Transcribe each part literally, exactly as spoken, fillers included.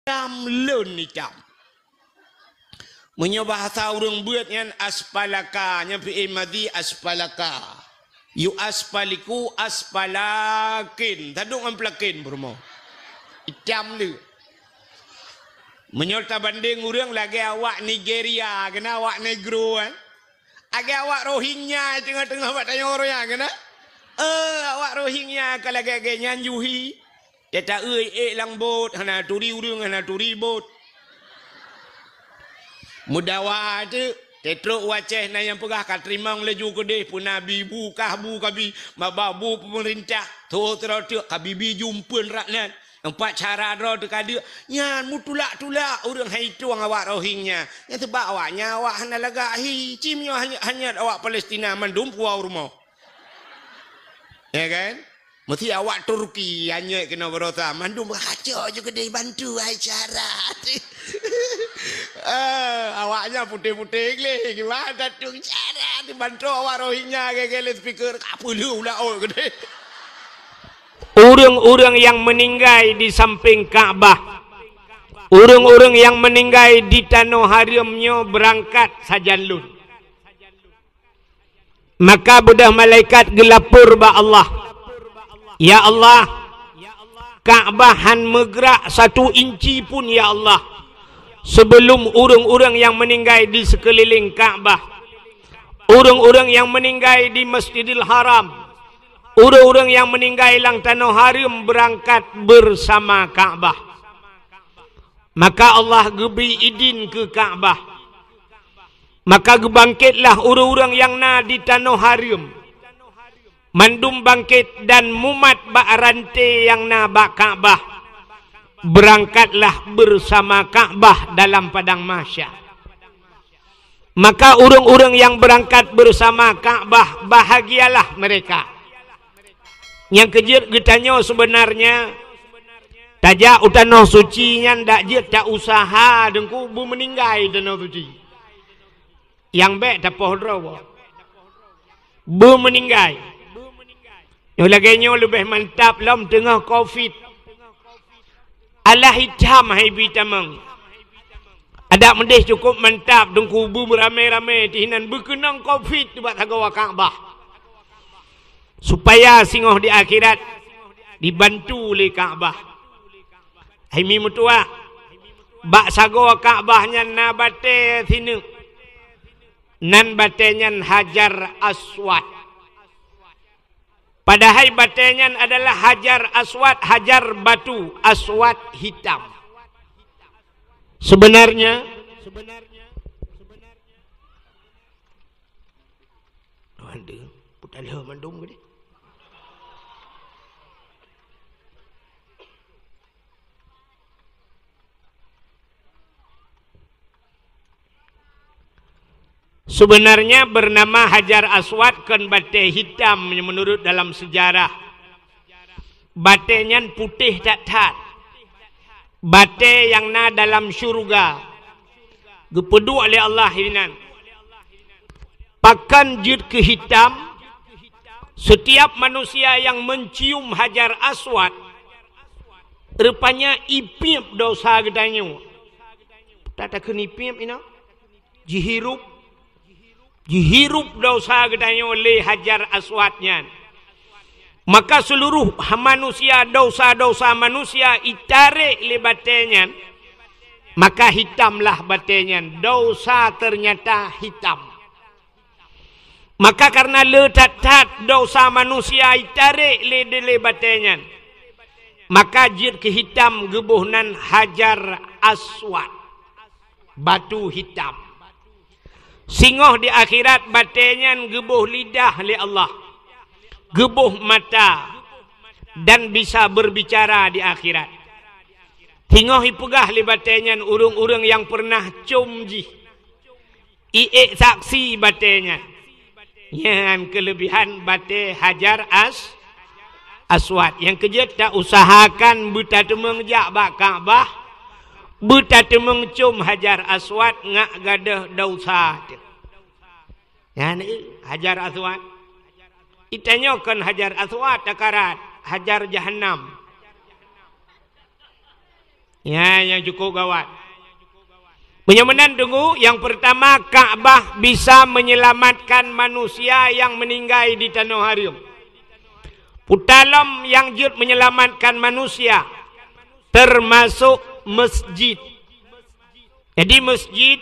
Itam lôn itam. Meunyoe bahasa ureuëng beuet nyan aspalaka, nyan fi'il madhi aspalaka. Yu aspaliku aspalakin. Tadong ngon pelakin peurumoh. Itam le. Meunyoe tabandeng ureuëng lagée awak Nigeria, keunan awak Negro, eh. Lagée awak Rohingya teungoh-teungoh bak tanyoe roh nyan, keunan. Eh, awak Rohingya ka lagée-lagée nyan juhi. Teuta-eu ék lam bot, hana turi ureuëng, hana turi bot. Meudawa teuk, teutrok u Aceh na nyang peugah ka teurimong laju keudeh, peuna bi bu kah bu kabi, maba bu peumeurintah, tho sidroe teuk ka bibi jumpeuen rak nan. Empat cara droe teuka deuk, nyan meutulak-tulak ureuëng hai tueng awak Rohingya. Nyan sebab awak nyan awak hana lagak hi, cim nyoe hanyot, hanyot awak Palestina mandum puwoe u rumoh. Ya kan? Mesti awak Turki hanyot keunoe barosa, mandum kacok je keudeh bantu hai cara. Eh, awaknya putéh-putéh gleh, gimana tu cara dibantu awak Rohingya gege lé speaker, ka peuleuh ulah oi keudeh. Ureuëng-ureuëng nyang meuninggai di sampéng Ka'bah, ureuëng-ureuëng nyang meuninggai di tanoh hareuem nyoe beurangkat sajan lôn. Maka beudôh malaikat geulapor bak Allah, "Ya Allah, Ka'bah han meugrak satu inci pun, ya Allah, sebelum ureuëng-ureuëng nyang meuninggai di seukeulileng Ka'bah, ureuëng-ureuëng nyang meuninggai di Masjidil Haram, ureuëng-ureuëng nyang meuninggai lam tanoh hareuem beurangkat beusama Ka'bah." Maka Allah geubri idin keu Ka'bah. Maka geubangketlah ureuëng-ureuëng nyang na di tanoh hareuem. Mandum bangket dan mumat bak ranté nyang na bak Ka'bah. Beurangkatlah beusama Ka'bah dalam padang mahsyar. Maka ureuëng-ureuëng nyang beurangkat beusama Ka'bah, bahagialah mereka. Nyang keujeuet geutanyoe seubeunarnya, tajak u tanoh suci nyan dak jeuet ta-useuha deungku beumeuninggai tanoh suci. Nyang bék tapoh droe. Beumeuninggai. Nyoe lagée nyoe leubeh mantap lom teungoh covid. Alah itam hai bi tamong. Adak meudeh cukup mantap deungku beumeramé-ramé tihinan beukeunong covid bak sagoe Ka'bah. Supaya singoh di akhirat dibantu lé Ka'bah. Hai mi meutuah, bak sagoe Ka'bah nyan na batée sineuk. Nan batée nyan Hajar Aswad. Padahai batée nyan adalah Hajar Aswad, hajar batu, aswad hitam. Sebenarnya, Aduh, putar lheueh mandum ke deh. Sebenarnya bernama Hajar Aswad kon batée hitam menurut dalam sejarah. Batée nyan putéh that-that. Batée nyang na dalam syeuruga. Geupeuduek lé Allah inan. Pakon jeuet keu hitam? Setiap manusia yang mencium Hajar Aswad, rupanya ipiep dosa geutanyoe. Takheun ipiep inoe? Jihirup, jihirup dosa geutanyoe lé Hajar Aswad nyan. Maka seluruh manusia, dosa-dosa manusia itarek lé batée nyan, maka hitamlah batée nyan, dosa ternyata hitam. Maka karena le that-that dosa manusia itarek lé dilée batée nyan, maka jeuet keu hitam geuboh nan Hajar Aswad, batu hitam. Singoh di akhirat batée nyan geuboh lidah lé Allah, geuboh mata, dan bisa berbicara di akhirat. Singoh ipeugah lé batée nyan ureuëng-ureuëng nyang peureunah com jih. Iék saksi batée nyan. Nyan keuleubihan batée Hajar As-, Aswad. Nyang keujeuet ta-useuhakan beutateumeung jak bak Ka'bah, beutateumeung com Hajar Aswad ngat gadôh dosa teuh. Nyan, eh, Hajar Aswad. Itanyoe kon Hajar Aswad takarat, Hajar Jahannam. Ya, yang cukup gawat. Meunyoe meunan tunggu, yang pertama, Ka'bah bisa menyelamatkan manusia yang meninggai di tanoh hareuem. Puta lom nyang jeuet menyelamatkan manusia, termasuk masjid. Jadi masjid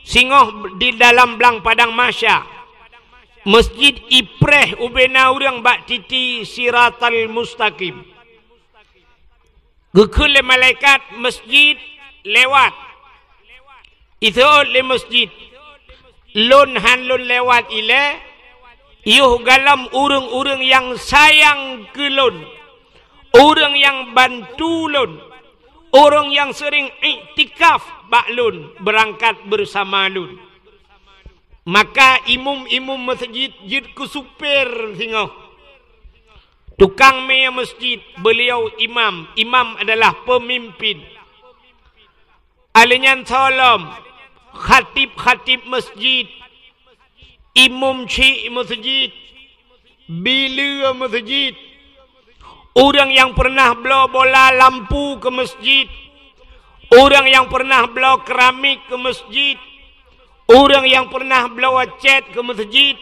singoh di dalam blang padang mahsyar. Masjid ipreh ubena ureuëng bak titi siratal mustaqim. Geukheun lé malaikat masjid lewat. Iseuôt lé masjid, "Lôn han lôn lewat ilée, yoh galom ureuëng-ureuëng nyang sayang keu lôn, ureuëng nyang bantu lôn, ureuëng nyang seuring iktikaf bak lôn, beurangkat beusama lôn." Maka imum-imum masjid jeuet keu supir singoh. Tukang mé masjid, beliau imam. Imam adalah pemimpin. Aleuh nyan soe lom, khatib-khatib masjid, imum chik masjid, bileue masjid, ureuëng nyang pernah bloe bola lampu keu masjid, ureuëng nyang pernah bloe keramik keu masjid, ureuëng nyang pernah bloe cet keu masjid,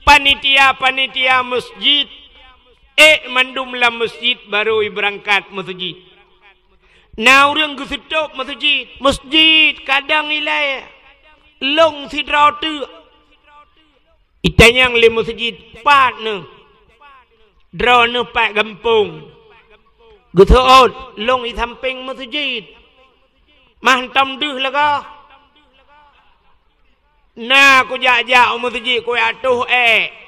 panitia-panitia masjid, ék mandum lam masjid barô ibeurangkat masjid. Na ureuëng geuseutôb masjid, masjid kadang ilée, lông sidroe teuk. Itanyong lé masjid, "Pat neuh?" "Droeneuh pat gampông." Geuseuôt, "Lông i sampéng masjid." "Mah hantom deuh lagoe?" "Na kujak-jak u masjid, kujak toh ék."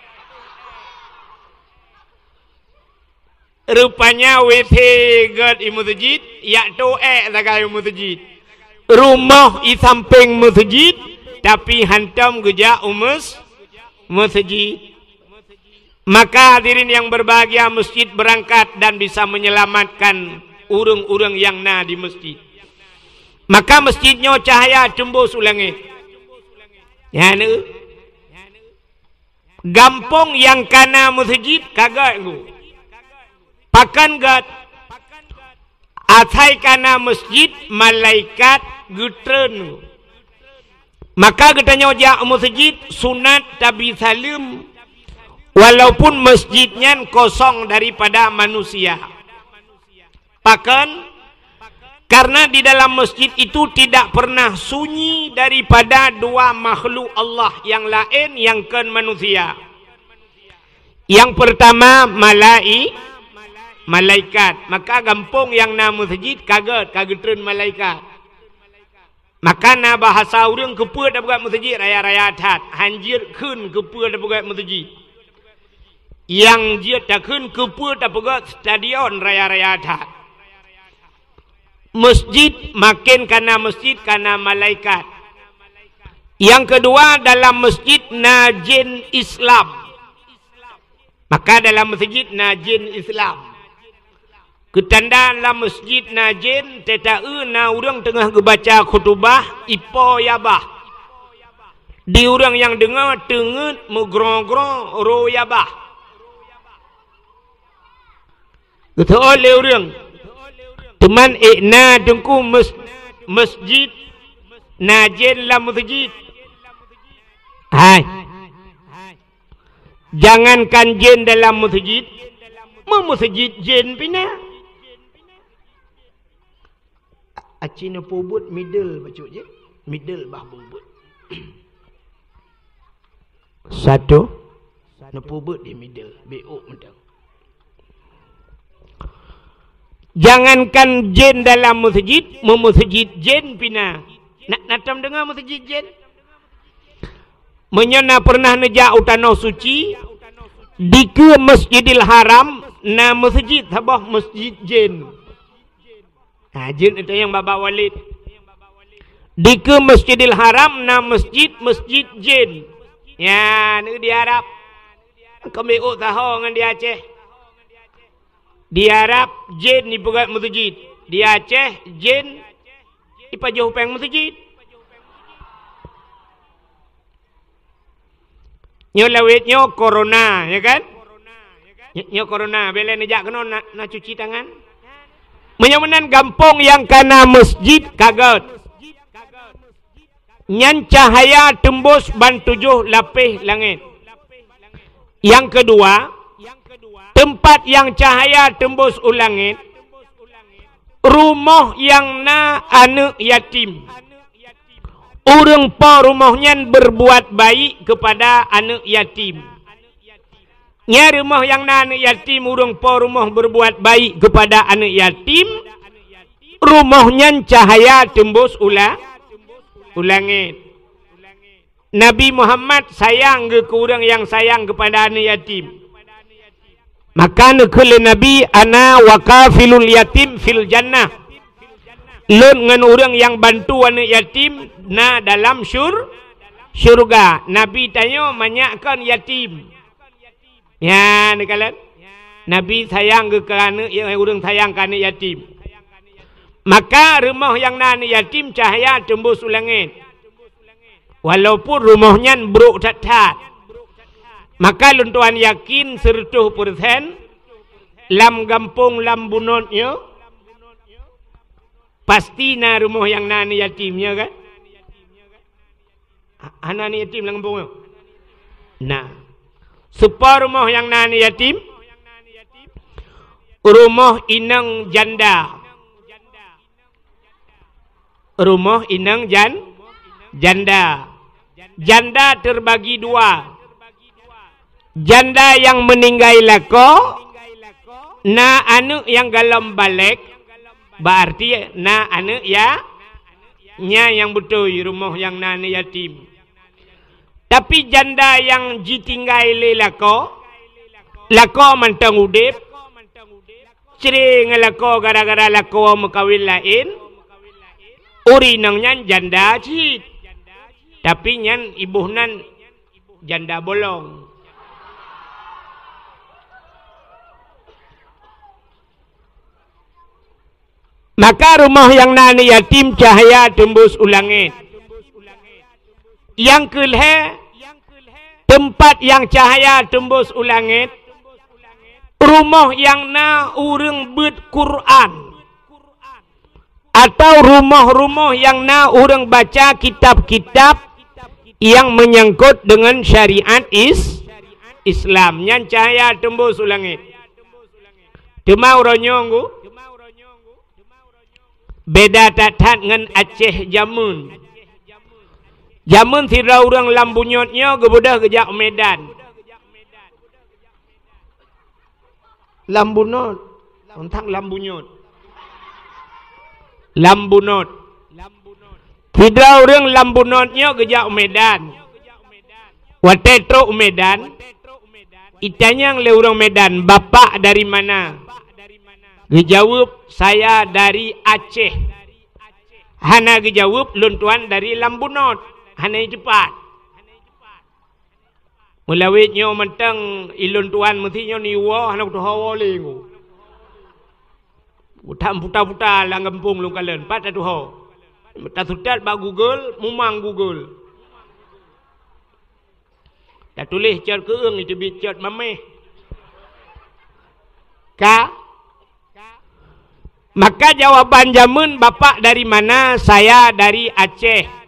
Rupanya W C gét i masjid, jak toh ék sagai u masjid. Rumoh i sampéng masjid, tapi hantom geujak u mes-, masjid. Maka hadirin yang berbahagia, masjid berangkat dan bisa menyelamatkan ureuëng-ureuëng nyang na di masjid. Maka masjid nyoe cahya teumbus u langét. Nyan, gampông nyang kana masjid ka gét ngu. Pakon gét? Asai kana masjid, malaikat geutreun. Maka geutanyoe jak u masjid sunat tabi saleuem, walaupun masjid nyan kosong daripada manusia. Pakon? Karena di dalam masjid itu tidak pernah sunyi daripada dua makhluk Allah yang laén nyang kon manusia. Yang pertama, malai-, malaikat. Maka gampông nyang na masjid ka gét, ka geutreun malaikat. Maka na bahasa ureuëng, keupeue tapeugét masjid raya-raya that, hanjeuet kheun keupeue tapeugét masjid. Nyang jeuet takheun keupeue tapeugét stadion raya-raya that. Masjid maken kana masjid, kana malaikat. Nyang keudua, dalam masjid na jén Islam. Maka dalam masjid na jén Islam. Keutanda lam masjid na jén, teuta-eu na ureuëng teungoh geubaca khutubah, ipo yabah. Di ureuëng nyang deungoe teungeut meugroe-groe roe yabah. Geuteuôt lé ureuëng, "Teuman ék na teungku mes-, masjid, na jén lam masjid." Hai. Jangankan jén dalam masjid, meu masjid jén pih na. Aci neupeubuet middle bacut jih, middle bah bubuet. Satu, neupeubuet di middle, B O mantong. Jangankan jén dalam masjid, meu masjid jén pih na. Na, na tom deungoe masjid jén? Meunyoe na pernah neujak u Tanoh Suci, dikeue Masjidil Haram na masjid saboh masjid jén. Ha, jén itu nyang babah Walid. Dikeue Masjidil Haram na masjid, masjid jén. Nyan di Arab. Kami uk taho ngon di Aceh. Di Arab jén ipeugét masjid. Di Aceh jén ipajoh péng masjid. Nyoe lawét nyoe corona, ya kan? Nyoe, nyoe corona, bèk lé neujak keunoe na, na cuci tangan. Meunyoe meunan gampông nyang ka na masjid ka gét, nyan cahya teumbus ban tujoh lapéh langét. Nyang keudua, teumpat nyang cahya teumbus u langét, rumoh nyang na aneuëk yatim. Ureuëng po rumoh nyan berbuat baik kepada aneuëk yatim. Nyan rumoh nyang na aneuëk yatim, ureuëng po rumoh berbuat baik kepada aneuëk yatim, rumoh nyan cahya teumbus u la-, u langét. Nabi Muhammad sayang geuh keu ureuëng nyang sayang kepada aneuëk yatim. Maka neukheun lé Nabi, "Ana wa kafilul yatim fil jannah." Lôn ngon ureuëng nyang bantu aneuëk yatim na dalam syur-, syurga. Nabi tanyoe manyak kon yatim. Nyan, neukalon. Nabi sayang geuh keu aneuëk, ureuëng sayang keu aneuëk yatim. Maka rumoh nyang na aneuëk yatim cahya teumbus u langét. Walaupun rumoh nyan brok that-that. Maka lôn tuan yakin seureutôh persen lam gampông lam bunot nyoe pasti na rumoh nyang na aneuëk yatim, ya kan? Ha-, hana aneuëk yatim lam gampông nyoe? Na. Soe po rumoh nyang na aneuëk yatim? Rumoh inong janda. Rumoh inong jan-, janda. Janda terbagi dua. Janda nyang meuninggai lakoe, na aneuëk nyang golom balek, berarti na aneuëk ya, nyan nyang beutôi rumoh nyang na aneuëk yatim. Tapi janda nyang jitinggai lé lakoe, lakoe mantong udeb, cre ngon lakoe gara-gara lakoe meukawen laén, ureuëng inong nyan janda cit. Tapi nyan iboh nan janda bolong. Maka rumoh nyang na aneuëk yatim cahya teumbus u langét. Nyang keulhée, teumpat nyang cahya teumbus u langét, rumoh nyang na ureuëng beuet Quran, atau rumoh-rumoh nyang na ureuëng baca kitab-kitab nyang meunyangkot deungon syariat is-, Islam. Nyan cahya teumbus u langét. Teuma uroe nyoe, beda that-that ngon Aceh jameun. Jameun sidroe ureuëng lam bunyot nyoe geubeudôh geujak u Medan. Lam bunot. Teuntang lam bunyot. Lam bunot. Sidroe ureuëng lam bunot nyoe geujak u Medan. Watée trok u Medan, itanyong lé ureuëng Medan, "Bapak dari mana?" Geujaweueb, "Saya dari Aceh." Hana geujaweueb, "Lôn tuan dari lam bunot." Hana jiteupat. Meulawét nyoe mantong ilôn tuan meusi nyoe niwoe hana kutuho woe lé ngu. Buta puta-puta lam gampông lôn kalon, pat tatuho. Tasutat bak Google, mumang Google. Tatuléh cot keueung, iteubiet cot maméh. Ka? Maka jawaban jameun, "Bapak dari mana?" "Saya dari Aceh."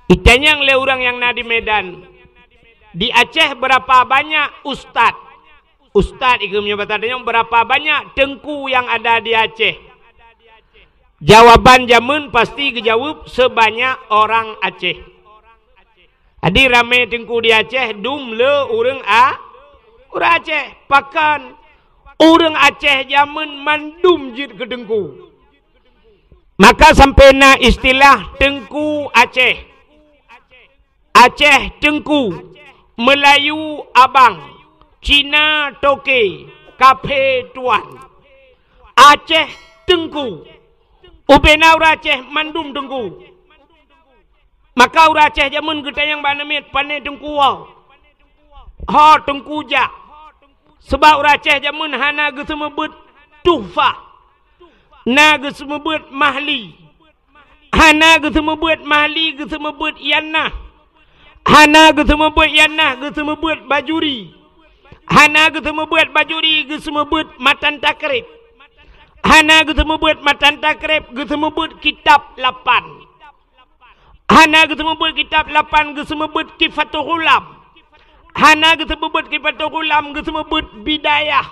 Itanyong lé ureuëng nyang na di Medan, "Di Aceh berapa banyak ustaz?" Ustaz, ikeu meunyoe basa tanyong, "Berapa banyak teungku yang ada di Aceh?" Jawaban jameun pasti geujaweueb, "Sebanyak orang Aceh." Jadi ramé teungku di Aceh dum le ureuëng a-, ureuëng Aceh. Pakon? Ureuëng Aceh jameun mandum jeuet keu teungku. Maka sampai na istilah Teungku Aceh. Aceh Teungku, Meulayu Abang, Cina Toke, Kaphé Tuan. Aceh Teungku. Ubena ureuëng Aceh mandum teungku. Maka ureuëng Aceh jameun geutanyong bak aneuk miet, "Pane teungku woe?" "Ho teungku jak." Sabab ureuëng Aceh jameun hana geuseumeubeuet tuhfah, na geuseumeubeuet mahli. Hana geuseumeubeuet mahli, geuseumeubeuet ianah. Hana geuseumeubeuet ianah, geuseumeubeuet bajuri. Hana geuseumeubeuet bajuri, geuseumeubeuet matan takrib. Hana geuseumeubeuet matan takrib, geuseumeubeuet kitab lapan. Hana geuseumeubeuet kitab lapan, geuseumeubeuet Tuhfatul Ghulam. Hana geuseumeubeuet Tuhfatul Ghulam, geuseumeubeuet Bidayah.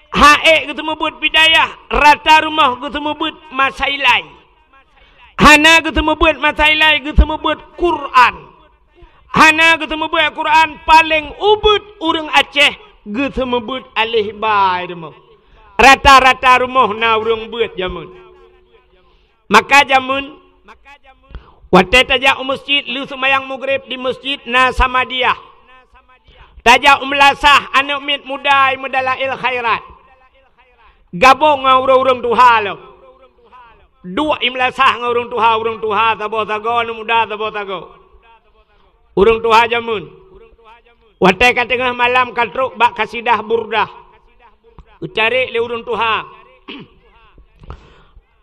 Hana geuseumeubeuet Bidayah, rata rumoh geuseumeubeuet Masailai. Hana geuseumeubeuet Masailai, geuseumeubeuet Quran. Hana geuseumeubeuet Quran, paléng ubit ureuëng Aceh geuseumeubeuet aleh ba rumoh. Rata-rata rumoh na ureuëng beuet jameun. Maka jameun, watée tajak u meuseujid, lheueh seumayang Maghrib di meuseujid na Samadiyah. Tajak u meulasah, aneuëk miet muda meudalail khairat. Gabong ngon ureuëng-ureuëng tuha lom. Duek i meulasah ngon ureuëng tuha, ureuëng tuha saboh sagoe, aneuëk muda saboh sagoe. Ureuëng tuha jameun. Watée ka teungoh malam ka trok bak kasidah Burdah. Geucari lé ureuëng tuha.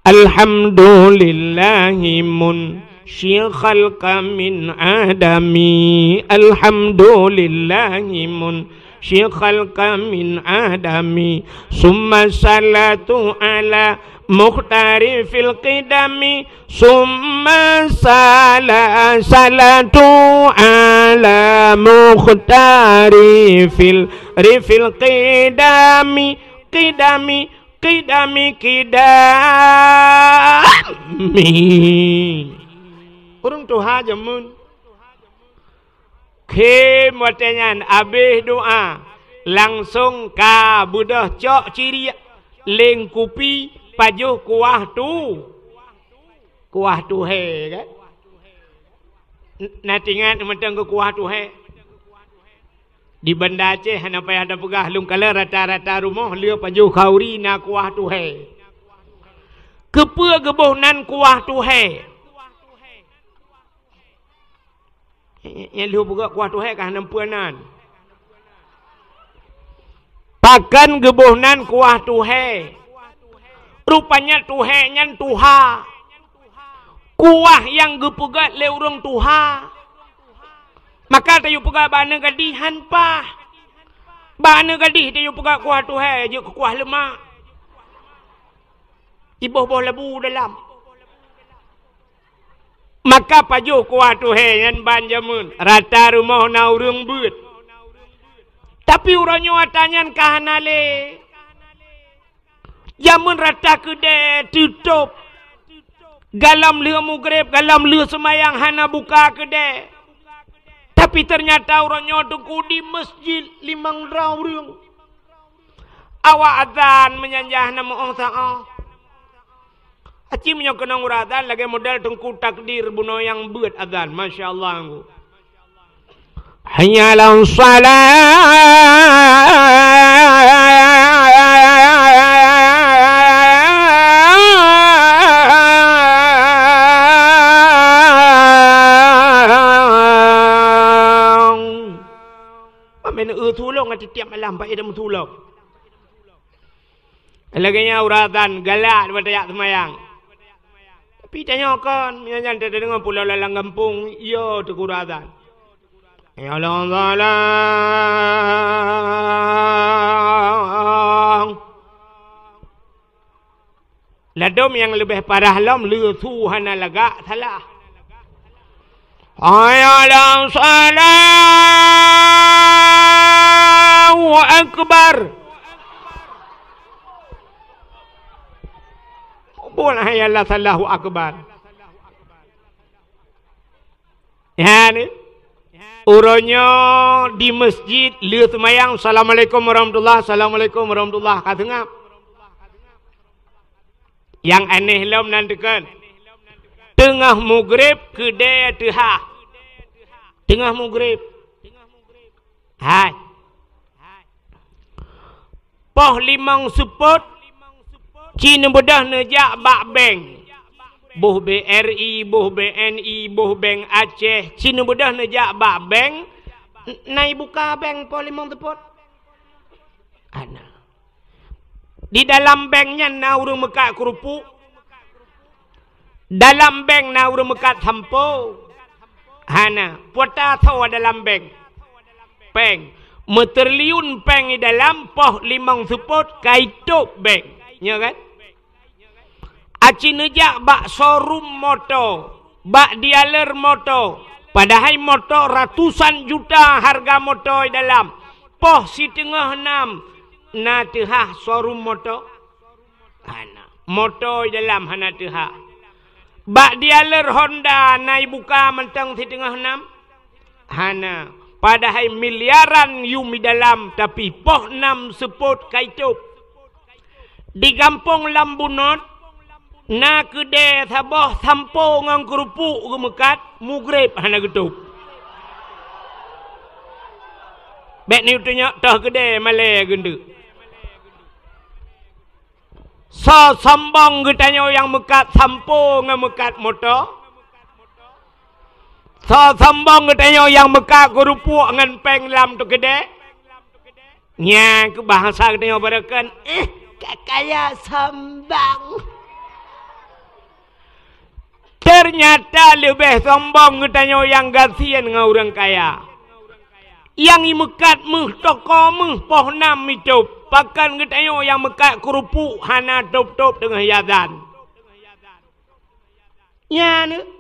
Alhamdulillahi munsyi khalqa min adami. Alhamdulillahi munsyi khalqa min adami. Summa salatu ala mukhtari fil qidami. Summa sala-, salatu ala mukhtari fil, rifil qidami. Qidami, qidami, qidami. Ureuëng tuha jameun. Khém watée nyan abéh doá, langsong ka beudôh cok ciriek, leng kupi, pajoh kuah tu. Kuah tuhée kan? N-, na tingat mantong keu kuah tuhée? Di Banda Aceh hana payah tapeugah, lôn kalon rata-rata rumoh lheueh pajoh khauri na kuah tuhée. Keupeue geuboh nan kuah tuhée? Nyang lheueh peugah kuah tuhée ka hana peue nan. Pakon geuboh nan kuah tuhée? Rupanya tuhée nyan tuha. Kuah nyang geupeugét lé ureuëng tuha. Maka tayue peugah bak aneuëk gadih han paih. Bak aneuëk gadih tayue peugah kuah tuhée, jeuet keu kuah leumak. Iboh-boh labu dalam. Maka pajoh kuah tuhée nyan ban jameun, rata rumoh na ureuëng beuet. Tapi uroe nyoe atra nyan ka hana lé. Jameun rata keudée teutôb. Golom lheueh Maghrib, golom lheueh seumayang hana buka keudée. Tapi teunyata uroe nyoe teungku di meuseujid limong droe ureuëng. Awak azan meunyan jak hana meu-óh sa-óh. Aci meunyoe keunong uroe azan lagée model teungku takdir bunoe nyang beuet azan. Masya Allah, teungku. Hayya 'alas shalah. Meunan eu tulông tiep-tiep malam, bak idam tulông. Lagée nyan uroe azan galak daripada jak seumayang. Tapi tanyoe kon, meunyoe nyan tadeungoe pulo lam gampông, yo teungku uroe azan. Ya Allah, salam. Ladôm nyang leubeh parah lom, leusu hana lagak salah. Hayya 'alas shalah, Allahu akbar. Bukan hayya 'alas shalah, Allahu akbar. Ya, ni. Uroe nyoe di meuseujid, lheueh seumayang, "Assalamualaikum warahmatullah, assalamualaikum warahmatullah," ka seungab. Nyang aneh lom nan teukon. Teungoh Maghrib keudée teuhah. Teungoh Maghrib. Hai. Poh limong seupôt, ci neubeudôh neujak bak bank. Boh B R I, boh B N I, boh Bank Aceh, ci neubeudôh neujak bak bank, n-, na ibuka bank poh limong seupôt. Hana. Di dalam bank nyan na ureuëng meukat keurupuk. Dalam bank na ureuëng meukat sampo. Hana, peue tatho dalam bank. Péng. Meutriliun péng di dalam, poh limong seupôt ka itôb bank. Nyo kan? Aci neujak bak showroom moto, bak dealer moto, padahai moto ratusan juta harga moto i dalam. Poh siteungoh nam na teuhah showroom moto? Hana. Moto i dalam hana teuhah. Bak dealer Honda na ibuka mantong siteungoh nam? Hana. Padahai miliaran yum i dalam, tapi poh nam seupôt ka itôb. Di gampông Lambunot na keudè saboh sampo ngon keurupuk geumeukat, mugreb hana geutôb. Bèk neuyue tunyok toh keudè malèe geundeuk. Soe sombong geutanyoe nyang meukat sampo ngon meukat moto? Soe sombong geutanyoe nyang meukat keurupuk ngon péng lam teukeudè? Nyan keu bahasa geutanyoe barokon, eh, ka kaya sombong. Teunyata leubeh sombong geutanyoe nyang gasien ngon ureuëng kaya. Nyang imeukat méuh toko méuh poh nam itôb, pakon geutanyoe nyang meukat keurupuk hana tôb-tôb teungoh iazan. Nyan.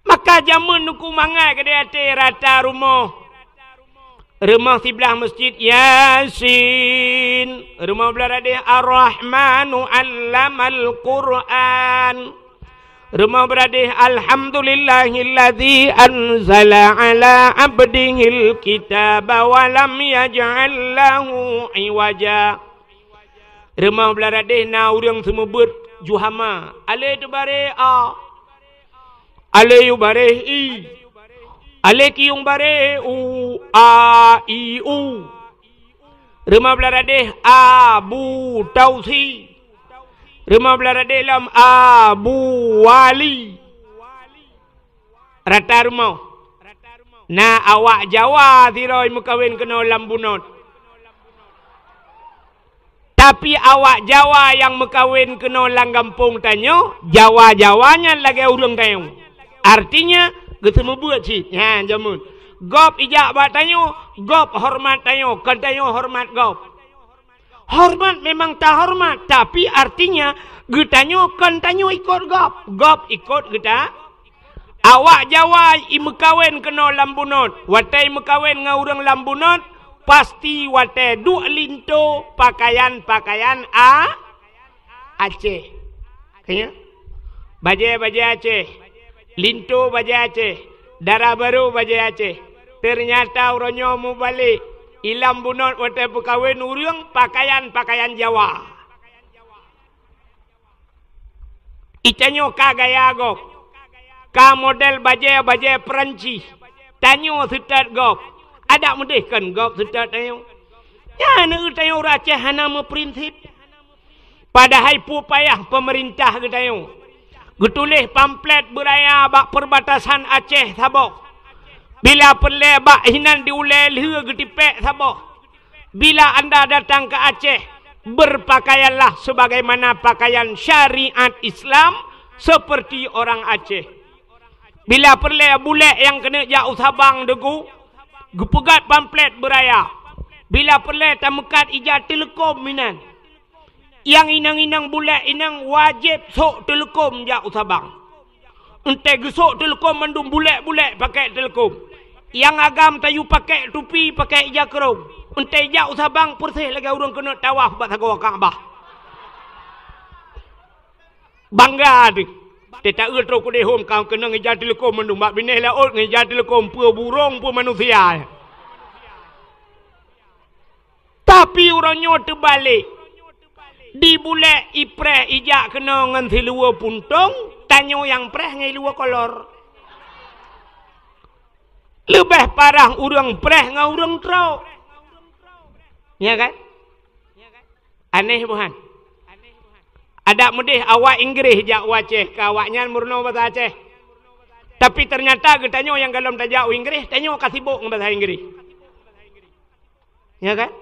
Maka jameun nuku mangat keudeh até rata rumoh. Rumoh siblah masjid Yasin, rumoh blah radeh Ar-Rahmanu Allamal Qur'an. Rumoh blah radeh Alhamdulillahilladzi anzala ala abdihil kitaba wa lam yaj'al lahu iwaja. Rumoh blah radeh na ureuëng seumeubeuet ju hama. Alé teubareh a. Alé yue bareh i. Alé kiyong bareh u, a, i, u. Rumoh blah radeh Abu Tausi. Rumoh blah radeh lom Abu Wali. Rata rumoh. Na awak Jawa sidroe meukawen keunoe lam bunot. Tapi awak Jawa nyang meukawen keunoe lam gampông tanyoe, Jawa-Jawa nyan lagée ureuëng tanyoe. Artinya, geuseumeubeuet cit. Nyan jameun. Gob ijak bak tanyoe, gob horeumat tanyoe, kon tanyoe horeumat gob. Horeumat memang tahoreumat, tapi artinya geutanyoe kon tanyoe ikot gob, gob ikot geuta. Awak Jawa imeukawen keunoe lam bunot, watée imeukawen ngon ureuëng lam bunot, pasti watée duek linto pakaian-pakaian a Aceh. Ka nyan? Bajée-bajée Aceh, linto bajée Aceh, dara barô bajée Aceh. Teunyata uroe nyoe mubalek, i lam bunot watée peukawen ureuëng pakaian-pakaian Jawa. Itanyoe ka gaya gob, ka model bajée-bajée Perancis, tanyoe seutôt gob. Adak meudeh kon gob seutôt tanyoe. Nyan tanyoe ureuëng Aceh hana meuprinsip. Padahai peue payah peumeurintah geutanyoe geutuléh pamflet beuraya bak peurbatasan Aceh saboh. Bila peureulée bak hinan di ulée lheueh geutipék saboh. Bila anda datang ke Aceh, berpakaianlah sebagaimana pakaian syariat Islam seperti orang Aceh. Bila peureulée bulek nyang keuneuk jak u Sabang deugu, geupeugét pamflet beuraya. Bila peureulée tameukat ija teuleukom inan. Nyang inong-inong bulek inong wajéb sôk teuleukom jak u Sabang. Eunteuk geusôk teuleukom mandum bulek-bulek pakék teuleukom. Nyang agam tayue pakék tupi, pakék ija krông. Eunteuk jak u Sabang peureuseh lagée ureuëng keuneuk tawaf bak sagoe Ka'bah. Bangga teuh. Teuta eu trok keudeh hom ka keunong ija teuleukom mandum bak binéh laôt ngon ija teuleukom peue burông peue manusia. Tapi uroe nyoe teubalek. Di bulek ipreh ijak keunoe ngon siluweue puntông, tanyoe nyang preh ngon iluweue kolor. Leubeh parah ureuëng preh ngon ureuëng trok. Ya kan? Aneh buhan? Adak meudeh awak Inggréh jak u Aceh, ka awaknyan meurunoe basa Aceh. Tapi teunyata geutanyoe nyang golom tajak u Inggréh, tanyoe ka sibok ngon basa Inggréh. Ya kan?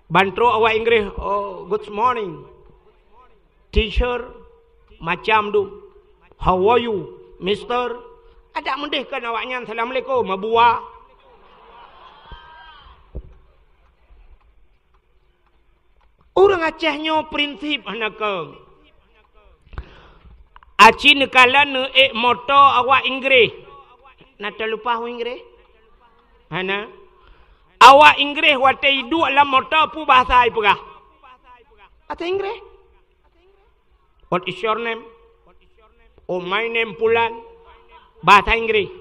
Ban trok awak Inggréh, "Oh, good morning, teacher," macam tu. "How are you, mister?" Adak meudeh kan awaknyan, "Assalamualaikum, Abu Wa." Ureuëng Aceh nyoe prinsip hana kong. Aci neukalon neuék moto awak Inggréh. Na talupa ureuëng Inggréh? Hana. Awak Inggréh watée iduek lam moto peue bahasa ipeugah? Bahasa Inggréh. "What is your name?" "Oh, my name Pulan." Bahasa Inggréh.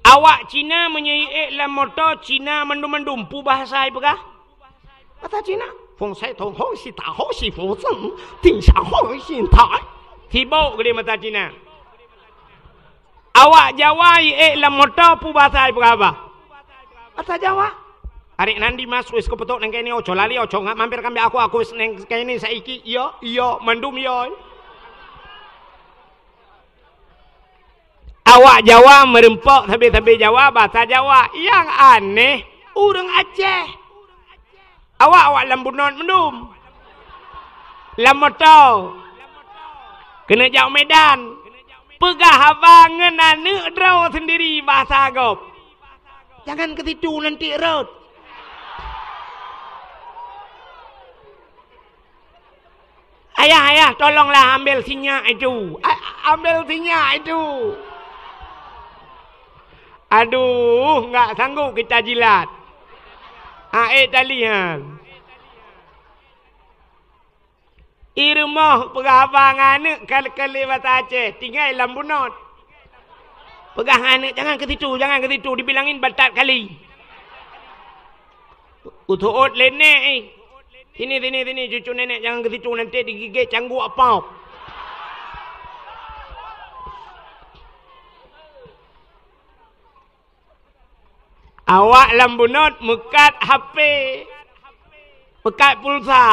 Awak Cina meunyoe iék lam moto Cina mandum-mandum peue bahasa ipeugah? Bahasa Cina. "Feng sai tong ho si ta ho si fu zeng, ting sa ho si tai." Sibok geude mata Cina. Awak Jawa iék lam moto peue bahasa ipeugah? Bahasa Jawa. "Arék nandi mas wis keupeutôk nangkée nyoe, oco lali oco ngat mampir kambek aku, aku wis nangkée ni saiki, iyo, iyo, mandum iyo." Awak Jawa meureumpok sabe-sabe Jawa bahasa Jawa. Nyang aneh, ureuëng Aceh. Awak, awak lam bunot mandum. Lam moto. Keuneuk jak Medan. Peugah haba ngon aneuëk droe sendiri bahasa gob. "Jangan ke situ, nanti rot." "Ayah, ayah, tolonglah ambil sinyak itu. A-, ambil sinyak itu." Aduh, nggak sanggup kita jilat. Aék tali nyan. I rumoh peugah haba ngon aneuëk ka lé bahasa Aceh, tinggai lam bunot. Peugah ngon aneuëk, "Jangan ke situ, jangan ke situ, dibilangin batat kali." Useuôt lé nèk, eh. "Sini, sini, sini, cucu nenek, jangan ke situ, nanti digigit cangguek apok." Awak lam bunot meukat H P, meukat pulsa.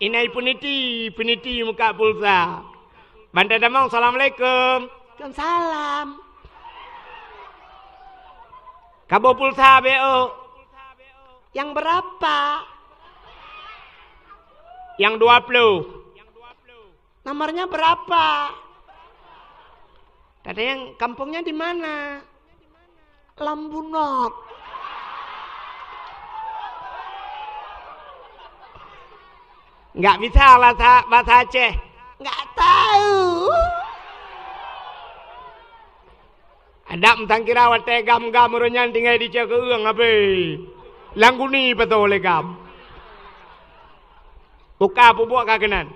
Inai peuniti, peuniti meukat pulsa. Ban tatamong, "Assalamualaikum." "Waalaikumsalam." "Kaboh pulsa beu." "Yang berapa?" "Yang dua puluh." "Nomornya berapa?" "Tadi yang kampungnya di mana?" "Lam bunot." Nggak bisa bahasa, bahasa Aceh. Nggak tahu. Adak meusangkira watée gam-gam ureuëng nyan tinggai di ceukeue ureuëng habéh. Lam guni peutoe lé gam. Buka pubuek ka keunan.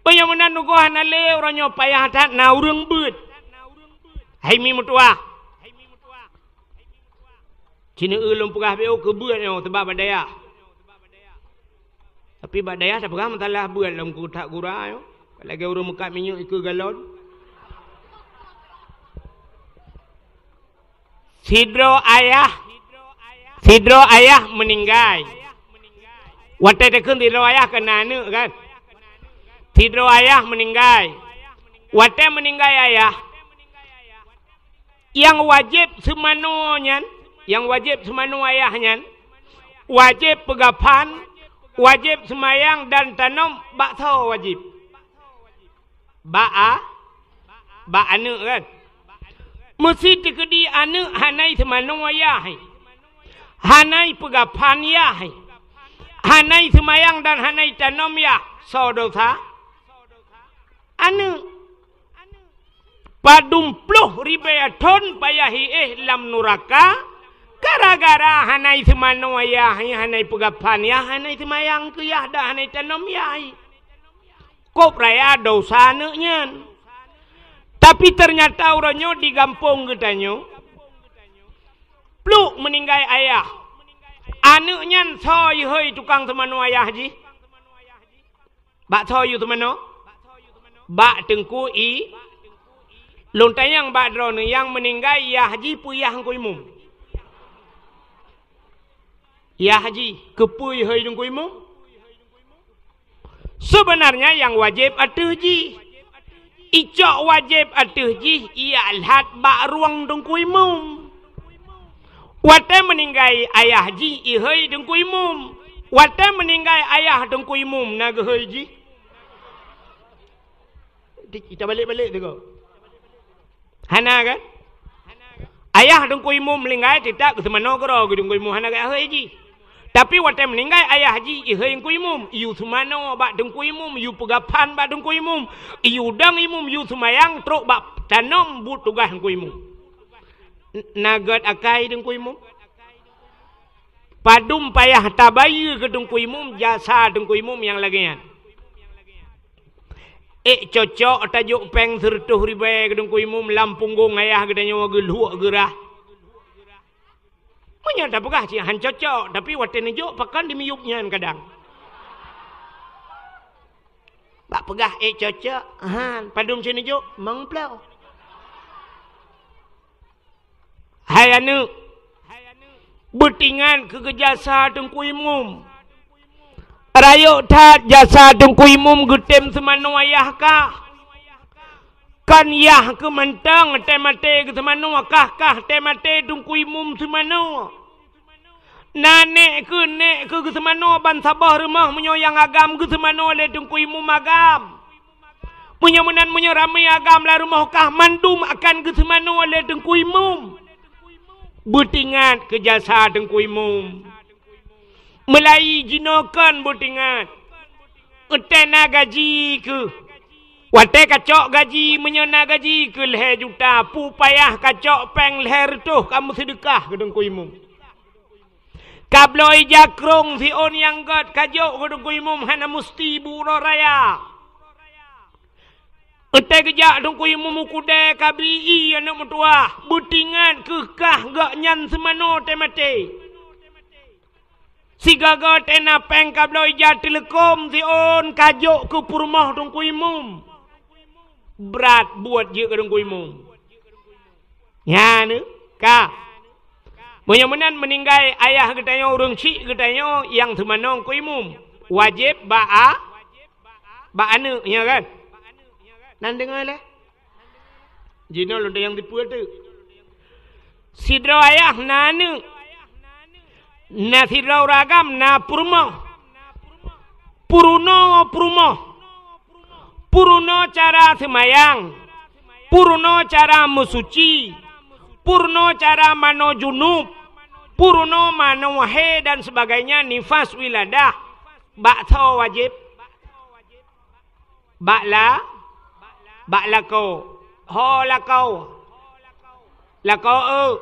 Peue nyang meunan tugoh hana lé uroe nyoe payah that na ureuëng beuet. Hai mi meutuah. Cine eu lôn peugah beu keu beuet nyoe teubak bak dayah. Tapi bak dayah tapeugah meusalah beuet lom keu that gura nyoe. Lagée ureuëng meukat minyeuk ikeue galon. Sidroe ayah, sidroe ayah meuninggai. Watée takheun sidroe ayah keu na aneuëk kan? Sidroe ayah meuninggai. Watée meuninggai ayah, nyang wajéb seumanoe nyan, nyang wajéb seumanoe ayah nyan, wajéb peugaphan, wajéb seumayang dan tanom bak soe wajéb? Bak a-, bak aneuëk kan? Meusi teukeudi aneuëk hana seumanoe ayah, hana peugaphan yah, hana seumayang dan hana tanom yah, soe dosa? Aneuëk. Padum ploh ribée thon payah iéh lam nuraka, gara-gara hana seumanoe yah, hana peugaphan yah, hana seumayang keu yah, dan hana tanom yah. Kôb raya dosa aneuëk nyan. Tapi teunyata uroe nyoe di gampông geutanyoe, pluek meuninggai ayah. Aneuëk nyan soe ihôi tukang seumanoe ayah jih? Bak soe yue seumanoe? Bak teungku i. Lôn tanyong bak droeneuh nyang meuninggai yah jih peue yah teungku imum? Yah jih keupeue ihôi teungku imum? Seubeunarnya nyang wajéb ateueh jih. Icok wajéb ateueh jih iyak lhat bak rueng teungku imum. Watée meuninggai ayah jih ihôi teungku imum. Watée meuninggai ayah teungku imum na geuhôi jih? Di-, kita balik-balik tu ko. Hana kan? Ayah teungku imum meuninggai, teutab geuseumanoe keudroe keu teungku imum, hana geuhôi jih. Tapi watée meuninggai ayah jih, ihôi Teungku Imum, iyue seumanoe bak Teungku Imum, iyue peugah phan bak Teungku Imum, iyue dong Imum, iyue seumayang trok bak tanom buet tugaih Teungku Imum. N-, na gét akai Teungku Imum? Padum payah tabayeue keu Teungku Imum jasa Teungku Imum nyang lagée nyan. Ék cocok tajok péng sireutôh ribée keu Teungku Imum lam punggong ayah geutanyoe geulhuek geurah. Meunyoe tapeugah cit han cocok, tapi watée neujok pakon dimiyueb nyan kadang. Bak peugah ék cocok, han, padum cit neujok, meuplôh. Hai aneuëk, beutingat keu jasa Teungku Imum. Rayeuk that jasa Teungku Imum geutem seumanoe ayah kah. Kon yah keuh mantong teumaté geuseumanoe, kah-kah teumaté Teungku Imum seumanoe. Na nék keuh, nék keuh geuseumanoe ban saboh rumoh, meunyoe nyang agam geuseumanoe lé Teungku Imum agam. Meunyoe meunan, meunyoe ramé agam lam rumoh kah, mandum akan geuseumanoe lé Teungku Imum. Beutingat keu jasa Teungku Imum. Meulayi jinoe kon beutingat. Eunteuk na gaji keuh. Watée kacok gaji, meunyoe na gaji keuh lhée juta, peue payah kacok péng lhée reutôh kamoe seudeukah keu Teungku Imum. Kabloe ija krông siôn nyang gét kajok keu Teungku Imum hana musti bu uroe raya. Eunteuk geujak Teungku Imum u keudée kabi ié aneuëk meutuwah, beutingat keuh kah gobnyan seumanoe teumaté. Sigoe-goe teuh na péng kabloe ija teuleukom siôn kajok keu peurumoh Teungku Imum. Brat buet jeuet keu Teungku Imum. Nyan ka. Meunyoe meunan meuninggai ayah geutanyoe, ureuëng chik geutanyoe nyang seumanoe Teungku Imum, wajéb bak a-, bak aneuëk, nyan kan? Nan deungoe lé? Jinoe lôn tanyong tipeue teuk. Sidroe ayah na aneuëk, na sidroe ureuëng agam na peurumoh. Peurunoe peurumoh. Peurunoe cara seumayang, peurunoe cara meusuci, peurunoe cara manoe junub, peurunoe manoe haid dan sebagainya, nifas, wiladah. Bak soe wajéb? Bak la-, bak lakoe. Ho lakoe. Lakoe eu.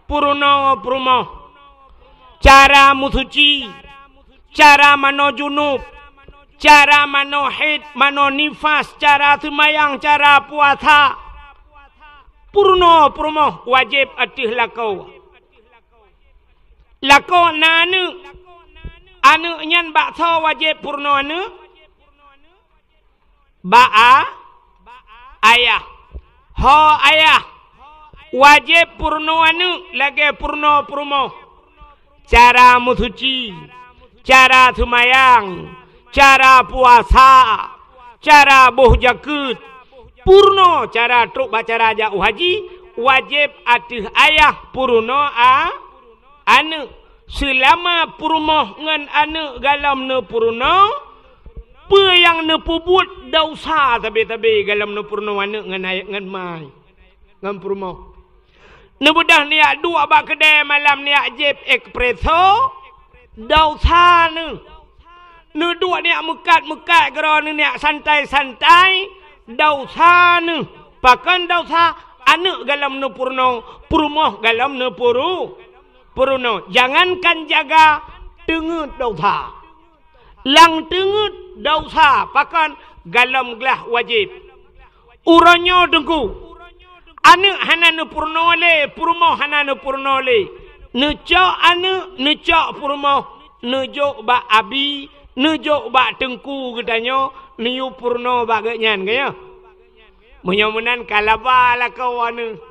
Peurunoe peurumoh. Cara meusuci, cara manoe junub, cara manoe haid, manoe nifas, cara seumayang, cara puasa. Peurunoe peurumoh wajéb ateueh lakoe. Lakoe na aneuëk. Aneuëk nyan bak soe wajéb peurunoe aneuëk? Bak a-, ayah. Ho ayah, wajéb peurunoe aneuëk lagée peurunoe peurumoh. Cara meusuci, cara seumayang, cara puasa, cara boh jakeuet, peurunoe cara trok bak cara jak u haji, wajéb ateueh ayah peurunoe a-, aneuëk. Seulama peurumoh ngon aneuëk galom neupeurunoe, peue nyang neupeubuet desya sabe-sabe galom neupeurunoe aneuëk ngon ay-, ngon mai, ngon peurumoh. Neubeudôh neujak duek bak keudée malam, neujak jieb espresso, desya neuh. Neuduek neujak meukat-meukat keudroe neuh, neujak santai-santai, desya neuh. Pakon desya? Aneuëk galom neupeurunoe, peurumoh galom neupeurunoe. Jangankan jaga, teungeut desya. Lam teungeut desya, pakon? Galom glah wajéb. Uroe nyoe Teungku, aneuëk hana neupeurunoe lé, peurumoh hana neupeurunoe lé. Neucok aneuëk, neucok peurumoh, neujok bak abi, neujok bak teungku geutanyoe, neuyue peurunoe bak gobnyan, ka nyoe? Meunyoe meunan ka laba lakoe aneuëk.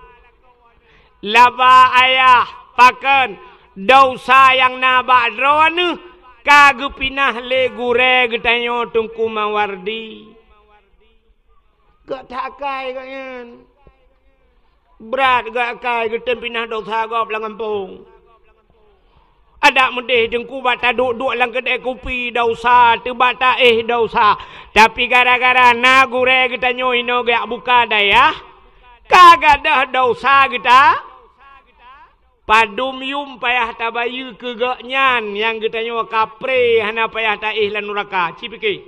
Laba ayah, pakon? Desya nyang na bak droeneuh ka geupinah lé gurée geutanyoe Teungku Mawardi. Gét that akai gobnyan. Brat gét akai geutem pinah desya gob lam gampông. Adak meudeh Teungku bak taduek-duek lam keudée kupi desya, teubak taéh desya. Tapi gara-gara na gurée geutanyoe inoe geujak buka dayah, ka gadôh desya geuta-, Padum yum payah tabayeue keu gobnyan nyang geutanyoe kapré hana payah taéh lam nuraka. Ci pike.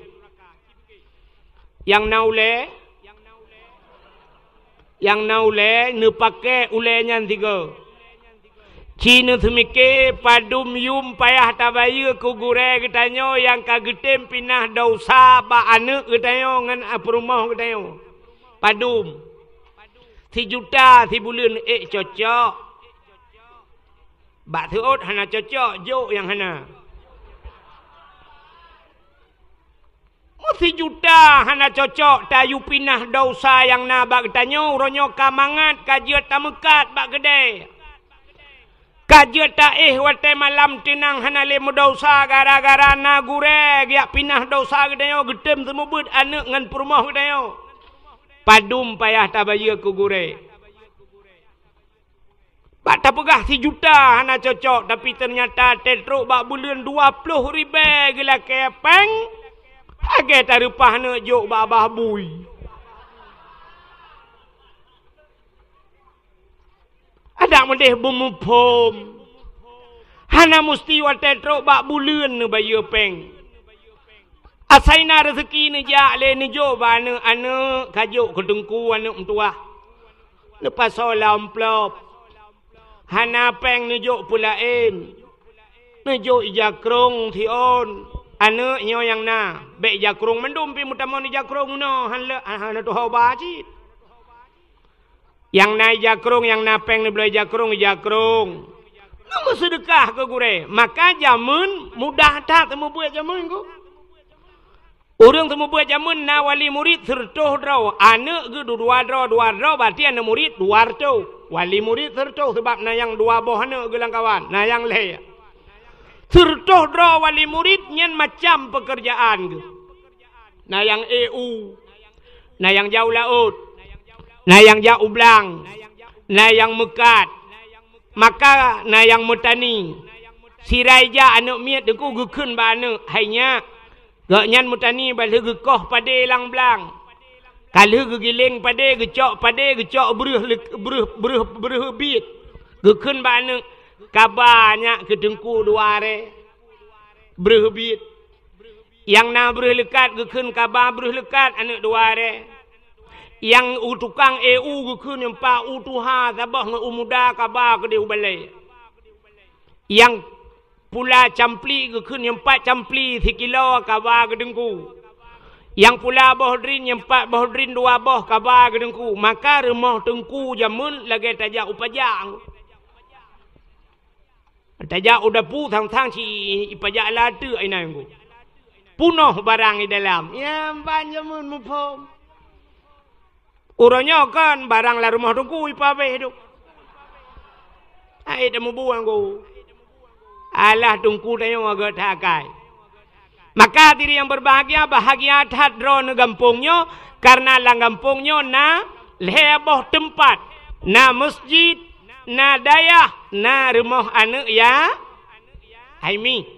Nyang na ulée, nyang na ulée neupaké ulée nyan sigoe. Ci neuseumike padum yum payah tabayeue keu gurée geutanyoe nyang ka geutem pinah desya bak aneuëk geutanyoe ngon peurumoh geutanyoe. Padum. Sijuta sibuleuen ék cocok. Bak seuôt hana cocok, jok nyang hana. Meusijuta hana cocok tayue pinah desya nyang na bak geutanyoe, uroe nyoe ka mangat ka jeuet tameukat bak keudée. Ka jeuet taéh watée malam teunang hana lé meudesya gara-gara na gurée geujak pinah desya geutanyoe geutem seumeubeuet aneuëk ngon peurumoh geutanyoe. Padum payah tabayeue keu gurée. Bak tapeugah sijuta hana cocok, tapi teunyata teutrok bak buleuen dua ploh ribée geulakée péng, lagée tareupah aneuëk jok bak babah bui. Adak meudeh beumuphom. Hana musti watée trok bak buleuen neubayeue péng. Asai na reuseuki neujak lé neujok bak aneuëk, aneuëk ka jok keu teungku aneuëk meutuwah. Neupasoe lam amplop. Hana péng neujok peulaén. Neujok ija krong siôn. Aneuëk nyoe nyang na. Bék ija krong mandum pih meutamong ija krong meunoe hana, hana tuho ba cit. Nyang na ija krong, nyang na péng neubloe ija krong, ija krong. Neumeuseudeukah keu gurée. Maka jameun mudah that seumeubeuet jameun ku. Ureuëng seumeubeuet jameun na wali murit sireutôh droe, aneuëk geuh dua droe, dua droe, berarti aneuëk murit dua reutôh. Wali murit sireutôh, sabab na nyang dua boh aneuëk geuh lam kawan, na nyang lhée. Sireutôh droe wali murit nyan macam peukeurjaan geuh. Na nyang ék u, na nyang jak u laôt, na nyang jak u blang, na nyang meukat, maka na nyang meutani. Sira ija aneuëk miet teungku geukheun bak aneuëk, "Hai nyak, gobnyan meutani bah lheueh geukoh padé lam blang. Ka lheueh geugiléng padé, geucok padé, geucok breuh leu-, breuh, breuh, breuh biet." Geukheun bak aneuëk, "Kaba nyak keu teungku dua rée breuh biet." Nyang na breuh leukat geukheun kaba breuh leukat aneuëk dua rée. Nyang u tukang ék u geukheun nyang pat u tuha saboh ngon u muda kaba keudeh u balée. Nyang pula campli geukheun nyang pat campli sikilo kaba keu teungku. Nyang pula boh drin nyang pat boh drin dua boh kaba keu teungku. Maka rumoh teungku jameun lagée tajak u pajak. Tajak u dapu sang-sang ci ipajak lateuk inan ku. Punoh barang i dalam. Ya, ban jameun muphom. Uroe nyoe kon barang lam rumoh teungku ipabeh tu. Hai teumubuang ku. Alah teungku tanyoe agak that akai. Maka hadirin yang berbahagia, bahagia that droeneuh gampông nyoe, karena lam gampông nyoe na lhée boh teumpat, na meusjid, na dayah, na rumoh aneuëk ya-, hai mi.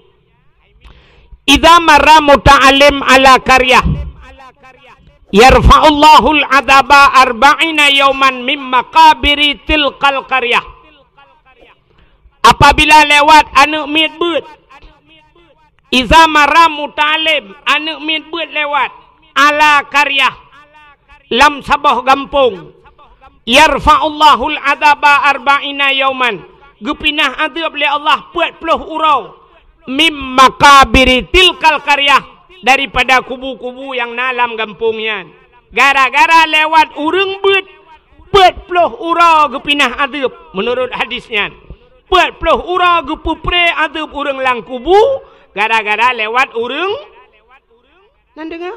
Idza marra muta'allim ala qaryah, yarfa'ullahul adzaba arba'ina yauman mim maqabiri tilkal qaryah. Apabila lewat aneuëk miet beuet, iza marra muta'allim, aneuëk miet beuet lewat, ala qaryah, lam saboh gampông, yarfa'ullahul adzaba arba'ina yauman, geupinah azeub lé Allah peuet ploh uroe, mim maqabiri tilkal qaryah, daripada kubu-kubu nyang na lam gampông nyan. Gara-gara lewat ureuëng beuet, peuet ploh uroe geupinah azeub, meunurot hadis nyan. Peuet ploh uroe geupeupré azeub ureuëng lam kubu, gara-gara lewat ureuëng. Nan deungoe?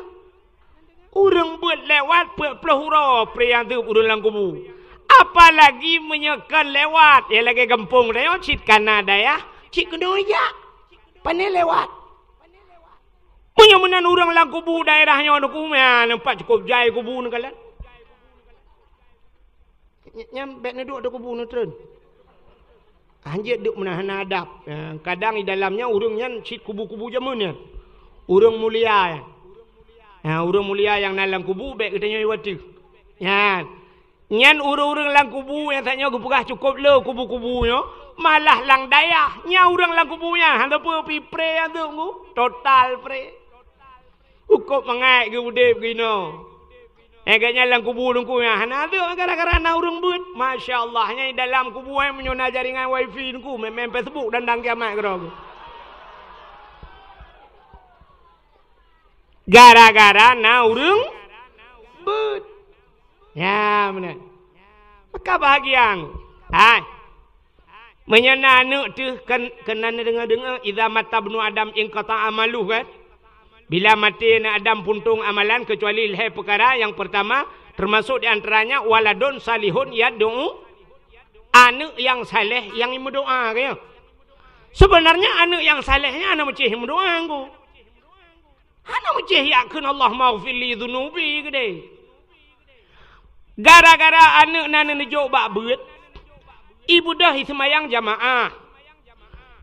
Ureuëng beuet lewat peuet ploh uroe pré azeub ureuëng lam kubu. Apalagi meunyoe kon lewat, ya lagée gampông tanyoe cit kana dayah, cit keunoe jak. Pane lewat. Meunyoe meunan ureuëng lam kubu daerah nyoe neuku, meunan pat cukôp jai kubu neukalon. Ny-, nyan bék neuduek di kubu neutreun. Hanjeuet duek meunan hana adab. Ya, kadang di dalam nyan ureuëng nyan cit kubu-kubu jameun nyan. Ureuëng mulia nyan. Ya, ureuëng mulia nyang na lam kubu bék geutanyoe iwateuh. Nyan. Nyan ureuëng-ureuëng lam kubu nyang tanyoe geupeugah cukôp le kubu-kubu nyoe. Malah lam dayah, nyan ureuëng lam kubu nyan, hana peue pi pré nyan tu, total pré. Ukop mangat geuudeb geunoe. Eh, gobnyan lam kubu Teungku nyan hana teuk gara-gara na ureuëng beuet. Masya Allah, nyan dalam kubu, eh, meunyoe na jaringan wifi Teungku, main-main Facebook dan dang kiamat keudroe. Gara-gara na ureuëng beuet. Ya, beuna. Maka bahagia. Hai. Meunyoe na aneuëk teuh kan, keunan deungoe-deungoe, "Idza mata ibnu Adam inqata'a amaluh," kan? Bila maté aneuëk Adam puntông amalan, kecuali lhée peukara. Nyang peurtama, teumasok di antaranya waladun salihun yad'u, aneuëk nyang saleh nyang meudoá, kan? Seubeunarnya aneuëk nyang saleh nyan hana meucéh meudoá, Teungku. Hana meucéh jak kheun, "Allahummaghfir li dzunubi," keudeh. Gara-gara aneuëk nan neujok bak beuet, ibeudôh iseumayang jamaah.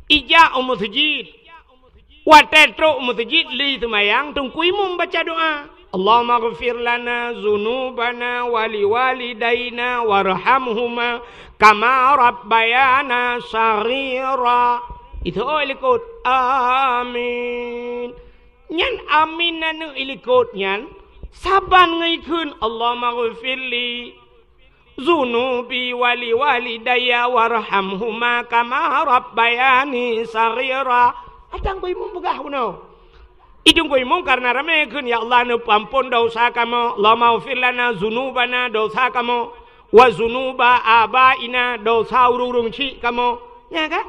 Ijak u meuseujid. Watée trok u meuseujid lé iseumayang, Teungku Imum baca doá, "Allahummaghfir lana dzunubana wa liwalidaina warhamhuma kama rabbayana shaghira." Itu oi likot. Amin. Nyan amin aneuëk ilikot nyan saban ngon ikheun, "Allahummaghfirli dzunubi wa liwalidayya warhamhuma kama rabbayani shaghira." Atang Teungku Imum peugah bunoe. Teungku Imum karena ramé kheun, "Ya Allah, neupeuampon dosa kamoe, Allahummaghfir lana dzunubana, dosa kamoe, wa dzunuba abaina, dosa ureuëng-ureuëng chik kamoe." Nya kan?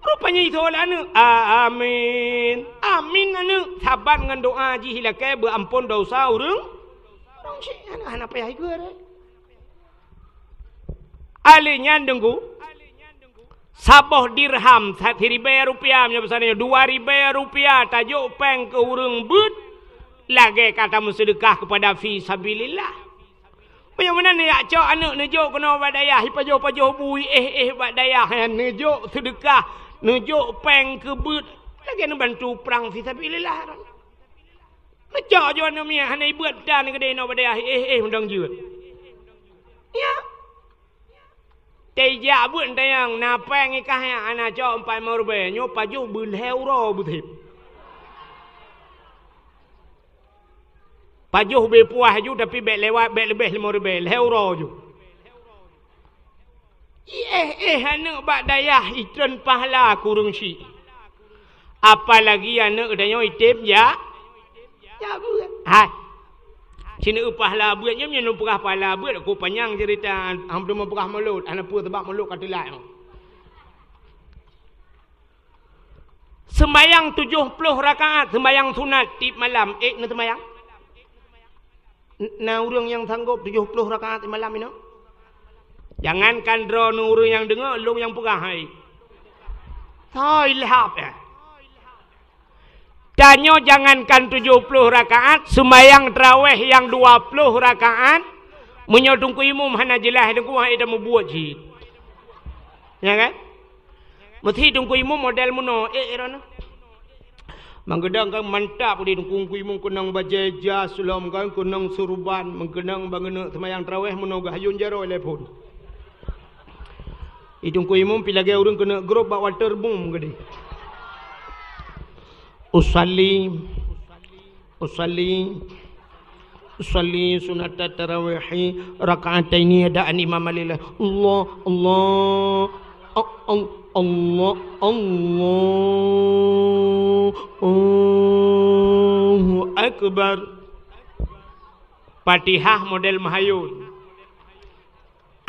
Rupanya itu oleh aneuëk. Amin. Amin aneuëk. Saban ngon doá jih ilakée beuampon dosa ureuëng. Ureuëng chik aneuëk hana payah ikeu re. Alé nyan Teungku. Saboh dirham, siribée rupiah, meunyoe beusa nyoe, dua ribée rupiah tajok péng keu ureuëng beuet, lagée ka tameuseudeukah keupada fi sabilillah. Meunyoe meunan neujak cok aneuëk neujok keunoe bak dayah, ipajoh-pajoh bui éh-éh bak dayah, nyan neujok seudeukah, neujok péng keu beuet, lagée neubantu prang fi sabilillah. Neucok jo aneuëk miet hana ibeuet tan keudeh inoe bak dayah, éh-éh meudong jeuet. Ya. Teuh jak beuet tanyong, na péng ikah nyan hana cok empat limong ribée, nyoe pajoh beu lhée uroe beutheb. Pajoh beu puah ju, tapi bék lewat, bék leubeh limong ribée, lhée uroe ju. Iéh-éh aneuëk bak dayah itreun pahala keu ureuëng chik. Apalagi aneuëk tanyoe item jak, jak beuet. Hai. Sineuk pahala beuet nyoe, nyoe peugah pahala beuet, ku panyang cerita, hana peue peugah mulod, hana peue sabab mulod ka teulat. Seumayang tujoh ploh rakaat, seumayang sunat tieb malam, ék neuseumayang? N-, na ureuëng nyang sanggop tujoh ploh rakaat tieb malam inoe? Jangankan droeneuh ureuëng nyang deungoe, lôn nyang peugah hai. Hai lhab, eh. Tanyoe jangankan tujoh ploh rakaat, seumayang tarawéh nyang dua ploh rakaat, meunyoe Teungku Imum hana jeulaih, Teungku hai dah mubuet cit. Ya kan? Meusti Teungku Imum model meunoe, ék, ék droeneuh. Meukeunong kan mantap di Teungku Imum, keunong bajée jas lom kan, keunong surban, meukeunong bangeuneuek seumayang tarawéh meunoe geuhayun jaroe lé phon. Di Teungku Imum pi lagée ureuëng keuneuk grop bak waterboom keudeh. Usalli, usalli, usalli sunata tarawihi raka'ataini adaan imam lillah. Allah, Allah, a-, al-, Allah, Allah, Allahu Akbar. Fatihah model meuhayun.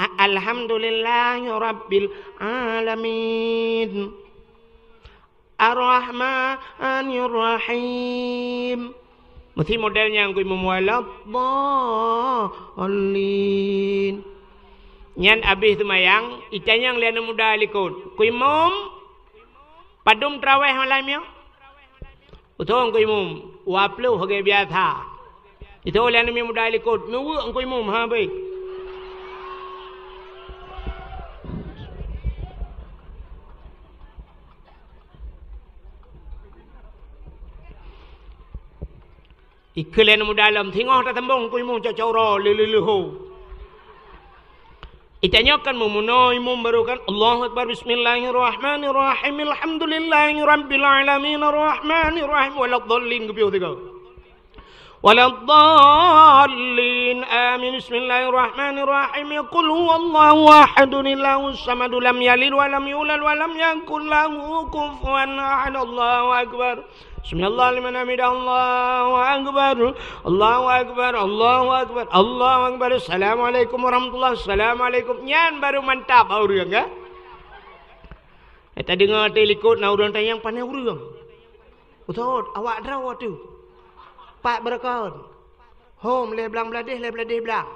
A-, Alhamdulillahirabbil alamin. Ar-Rahmanirrahim. Meusti model nyan Teungku Imum, waladdallin. Nyan abéh seumayang, itanyong lé aneuëk muda likot, "Teungku Imum, padum tarawéh malam nyoe?" Utông Teungku Imum, "Dua ploh lagée biasa." Itôh lé aneuëk muda likot, "Neuweuek Teungku Imum, ha beuh." Ikheun lé aneuëk muda lom, "Singoh tateumbong Teungku Imum, cok-cok uroe lé-lé-lé ho." Itanyoe kan meumeunoe imum baru kan, Allahu Akbar, Bismillahirrahmanirrahim, Alhamdulillahirabbil alamin, Arrahmanirrahim, waladdallin, geubiyôh tiga. Waladdallin, amin, Bismillahirrahmanirrahim, Qul huwallahu ahadun, Allahus samad, lam yalid walam yulad, walam yakul lahu kufuwan ahad, Allahu Akbar. Sami'allahu liman hamidah, Allahu Akbar, Allahu Akbar, Allahu Akbar, Allahu Akbar, Assalamualaikum warahmatullahi, Assalamualaikum. Nyan baru mantap ureuëng, kan? Eh, tadeungoe teuh likot na ureuëng tanyong, "Pané ureuëng?" "Ustaz, awak droe teuh." "Pat beureukat?" "Hom, lhée blang bladeh, lhée bladeh blang."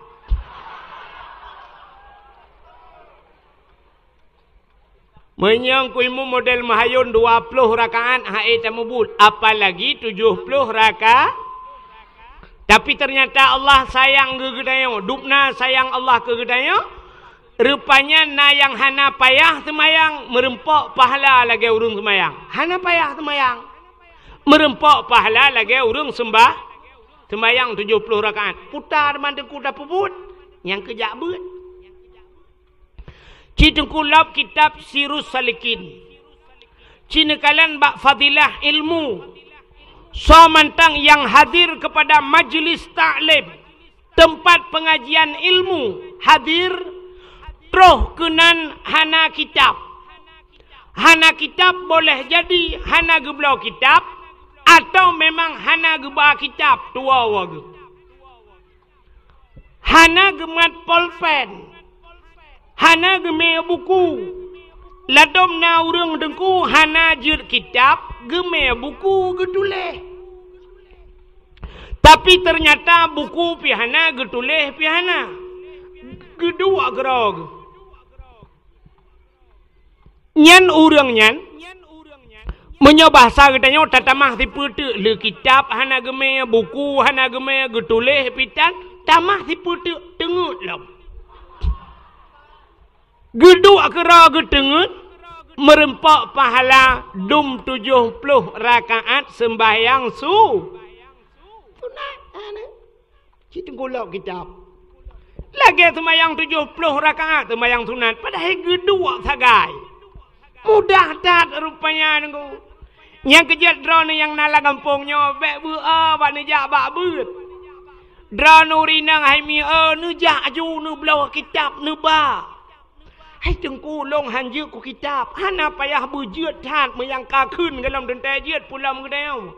Meunyoe ku imum model meuhayôn dua ploh rakaat hai tamubuet, apalagi tujoh ploh raka-, tapi ternyata Allah sayang keu geutanyoe, dubna sayang Allah keu geutanyoe, rupanya na nyang hana payah seumayang, meureumpok pahala lagée ureuëng seumayang. Hana payah seumayang, meureumpok pahala lagée ureuëng seumbah-, seumayang tujoh ploh rakaat. Puta teuma teungku tapeubuet, nyang keujak beuet. Ci teungku lop kitab Sirus Salikin. Ci neukalon bak fadilah ilmu. Soe mantong nyang hadir kepada majlis taklim, teumpat pengajian ilmu, hadir, troh keunan hana kitab. Hana kitab boleh jadi hana geubloe kitab, atau memang hana geuba kitab, tuwoe geuh. Hana geumat polpen, hana geumé buku. Ladôm na ureuëng teungku hana jeuet kitab, geumé buku geutuléh. Tapi ternyata buku pih hana, geutuléh pih hana. Geuduek keudroe geuh. Nyan ureuëng nyan, meunyoe bahasa geutanyoe, tatamah sipeuteuk, le kitab hana geumé, buku hana geumé, geutuléh pih tan, tamah sipeuteuk, teungeut lom. Geuduek keudroe geuteungeut, meureumpok pahala dum tujoh ploh rakaat seumbahyang su-, sunat. Ci teungku lop kitab. Lagée seumayang tujoh ploh rakaat seumayang sunat, padahai geuduek sagai. Mudah that rupanya teungku. Nyang keujeuet droeneuh nyang na lam gampông nyoe, bék beu-o bak neujak bak beuet. Droeneuh ureuëng inong hai mi-o, neujak aju neubloe kitab neuba. Hai teungku, lôn han jeuet keu kitab, hana payah beujeuet that meunyo ka kheun gohlom teuntée jeuet pulom geutanyoe.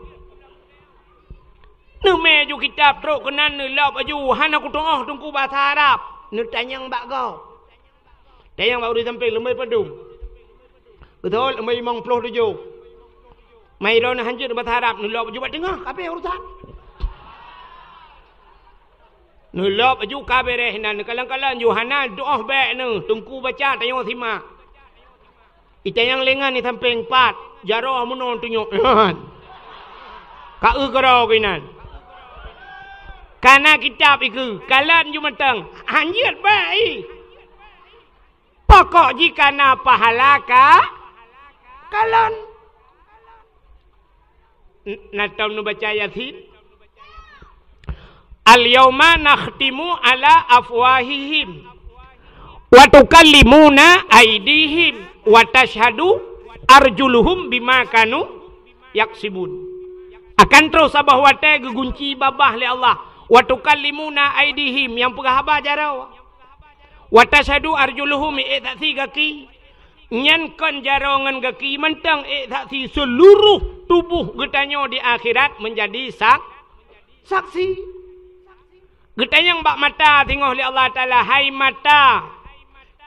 Neumé ju kitab trok keunan neulop aju, hana kutu'oh teungku basa Arab, neutanyong bak gob. Tanyong bak ureuëng sampéng, leumé padum. Beutôi, leumé limong ploh tujoh. Mai droeneuh han jeuet basa Arab, neulop aju bak teungoh, ka abéh urusan. Neulop aju ka beureh nan, neukalon-kalon ju hana tu'oh bék neuh, teungku baca tanyoe simak. Itanyong lé ngon di sampéng pat, jaroe meunoe tunyok nyan. Ka eu keudroe keunan. Kana kitab ikeue, kalon ju mantong, han jeuet bék i. Pokok jih kana pahala ka kalon. N-, na tom neubaca Yasin. "Al-yauma nakhtimu ala afwahihim, wa tukallimuna aidihim, wa tashhadu arjuluhum bima kanu yaksibun." Akan troh saboh watée geugunci babah lé Allah. "Wa tukallimuna aidihim," nyang peugah haba jaroe. "Wa tashhadu arjuluhum," ék saksi gaki. Nyan kon jaroe ngon gaki mantong, ék saksi seuluruh tuboh geutanyoe di akhirat meunjadi sak-, saksi. Geutanyong bak mata singoh lé Allah Taala, "Hai mata,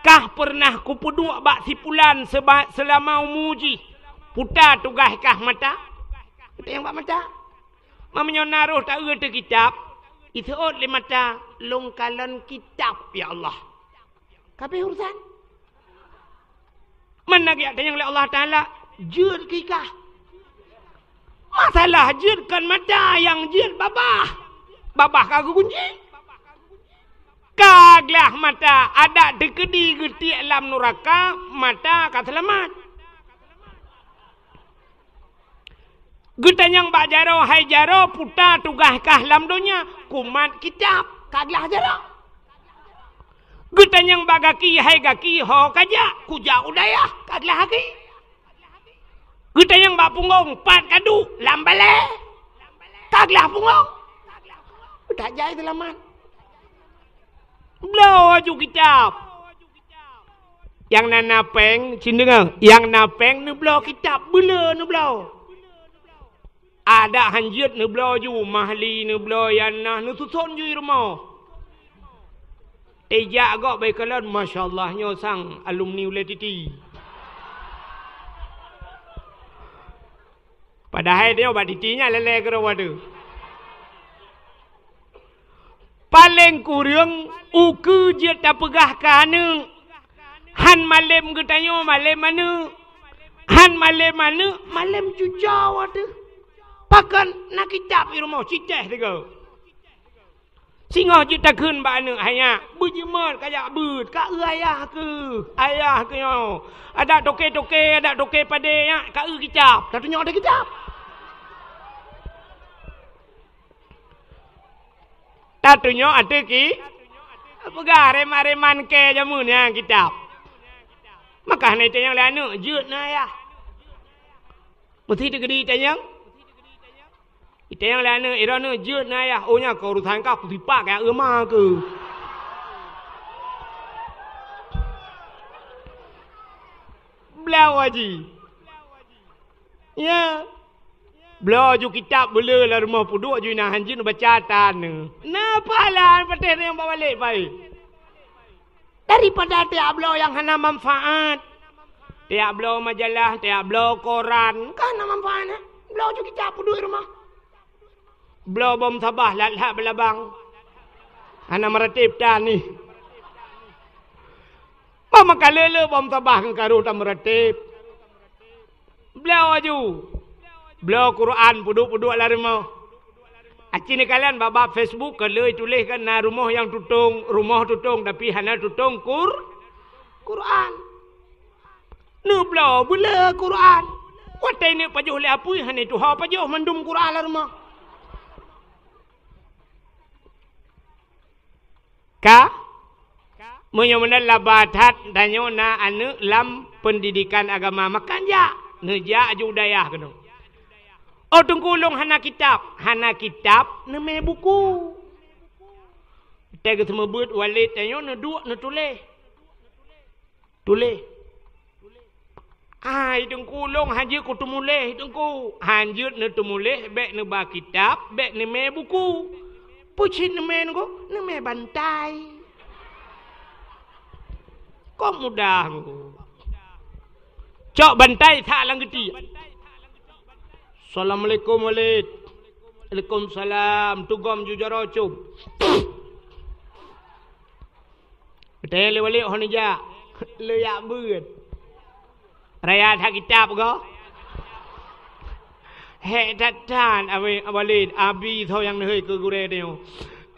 kah peureunah kupeuduek bak si pulan seba-, seulama umu jih? Peue tugaih kah mata?" Geutanyong bak mata. Meunyoe na roh ta-eu teuh kitab, iseuôt lé mata, "Lôn kalon kitab, ya Allah." Ka abéh urusan. Meunan geutanyong lé Allah Taala, "Jeuet keu i kah?" Masalah jeuet kon mata, nyang jeuet babah. Babah ka geugunci. Ka glah mata, adak teukeudi geutiek lam nuraka, mata ka seulamat. Geutanyong bak jaroe, "Hai jaroe, peue tugaih kah lam donya?" "Kumat kitab." Ka glah jaroe. Geutanyong bak gaki, "Hai gaki, ho kajak?" "Kujak u dayah, ka glaih gaki." Geutanyong bak punggong, "Pat kaduek?" "Lam balée, ka glaih punggong." Tajak seulamat. Bloe laju kitab. Nyang na, na péng, cit deungoe, nyang na péng neubloe kitab, beuleu neubloe. Adak hanjeuet neubloe ju, Mahli neubloe, Yanah neususon ju i rumoh. Tijak gob bak ikalon, "Masya Allah, nyoe sang alumni ulée Titi." Padahai nyoe bak Titi nyan lé-lé keudroe teuh. Paleng kureueng ukeue jeuet tapeugah keu aneuk. Han malem geutanyoe malem aneuk. Han malem aneuk, malem cucoe teuh. Pakon na kitab i rumoh, citéh sigoe. Singoh jeuet takheun bak aneuk, "Hai nyak, beujeumeut kajak beuet, ka eu ayah keuh, ayah keuh nyoe. Adak toke-toke, adak toke padé nyak, ka eu kitab." Tatunyok ada kitab. Tatunyok ateueh ki, peugah reman-reman kée jameun nyan kitab. Maka hana itanyong lé aneuk, "Jeuet na ayah?" Meusti teukeudi itanyong. Itanyong lé aneuk, "Droeneuh jeuet na ayah?" "Oh, nyan keu urusan kah, kusipak keu eu ma keuh." Bloe laju. Ya. Bloe laju kitab beuleu lam rumoh peuduek ju inan hanjeuet neubaca tan. Na pahala patéh nyang bak balek pai. Daripada tiak bloe nyang hana manfaat. Tiak bloe majalah, tiak bloe koran, ka hana manfaat, eh? Bloe laju kitab peuduek rumoh. Bloe bom sabah lat-lat beulabang. Hana meuratéb tan nih. Mama ka le-le bom sabah ngon karu ta meuratéb. Bloe laju. Bloe Quran peuduek-peuduek lam rumoh. Aci neukalon bak-bak Facebook ka le tuléh kan na rumoh nyang tutong, rumoh tutong tapi hana tutong Qur-, Quran. Neubloe beuleu Quran. Watée neuk pajoh lé apui hana tuha pajoh mandum Quran lam rumoh. Ka? Meunyoe meunan laba that tanyoe na aneuk lam peundidikan agama, maka jak, neujak aju u dayah keunoe. "Oh, Teungku, ulôn hana kitab." "Hana kitab, neumé buku." Watée geuseumeubeuet Walid tanyoe neuduek neutuléh. Tuléh. "Hai Teungku, ulôn hanjeuet kuteumuléh, Teungku." Hanjeuet neuteumuléh, bék neuba kitab, bék neumé buku. Peue cit neumé Teungku? Neumé bantai. Kok mudah Teungku. Cok bantai that lam geutiek. "Assalamualaikum, Walid." "Waalaikumsalam." Tugom ju jaroe com. Watée lé Walid hana jak, le jak beuet. Raya that kitab goe. "Hék that-that, Abi, Walid, Abi soe nyang neuhôi keu gurée tanyoe.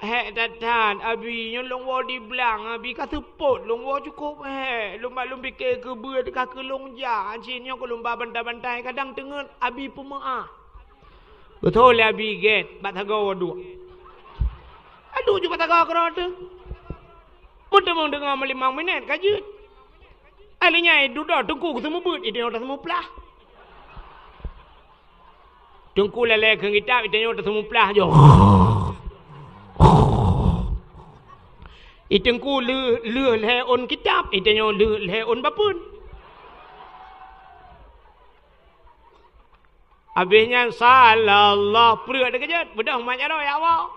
Hék that-that, Abi, nyoe lôn woe di blang, Abi, ka seupôt lôn woe cukôp hék. Lôn ba lôn pike keu beuet ka keu lôn jak, cit nyoe keu lôn ba bantai-bantai, kadang teungeut Abi peumeuáh." Beutôi lé Abi gét bak sagoe duek. Aduh, ju bak sagoe keudroe teuh. Meuteumong deungoe meulimong minét ka jeuet. Alheuh nyan dudoe Teungku geuseumeubeuet, i tanyoe taseumeuplah. Teungku lalée kheun kitab, i tanyoe taseumeuplah joh. I Teungku lheueh, lheueh lhée ôn kitab, i tanyoe lheueh lhée ôn bapeuen. Abéh nyan, sallallahu, preuek teukeujot, beudôh mat jaroe, ya Allah.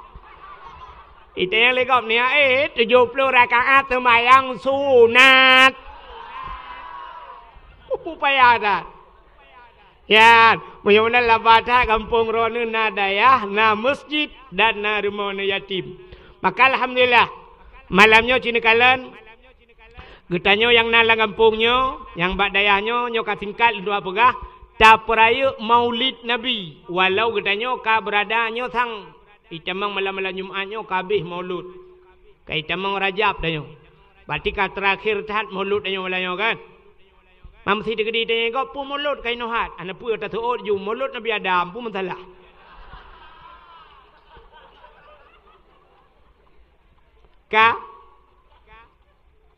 Itanyong lé gob nyan, "Eh, tujoh ploh rakaat seumayang sunat." Peue payah that. Nyan, meunyoe meunan laba that gampông droeneuh na dayah, na meuseujid, dan na rumoh aneuk yatim. Maka alhamdulillah, malam nyoe ci neukalon, geutanyoe nyang na lam gampông nyoe, nyang bak dayah nyoe, nyoe ka singkat lôn tuan peugah, tapeurayeuk Maulid Nabi. Walau geutanyoe ka beurada nyoe sang, itamong malam-malam Jumat nyoe ka habéh Maulud. Ka itamong Rajab tanyoe. Berarti ka teurakhé that Maulud tanyoe malam nyoe kan? Mam si teukeudi tanyoe gob peue Maulud ka inoe hat, hana peue taseuôt ju Maulud Nabi Adam, peue masalah? Ka?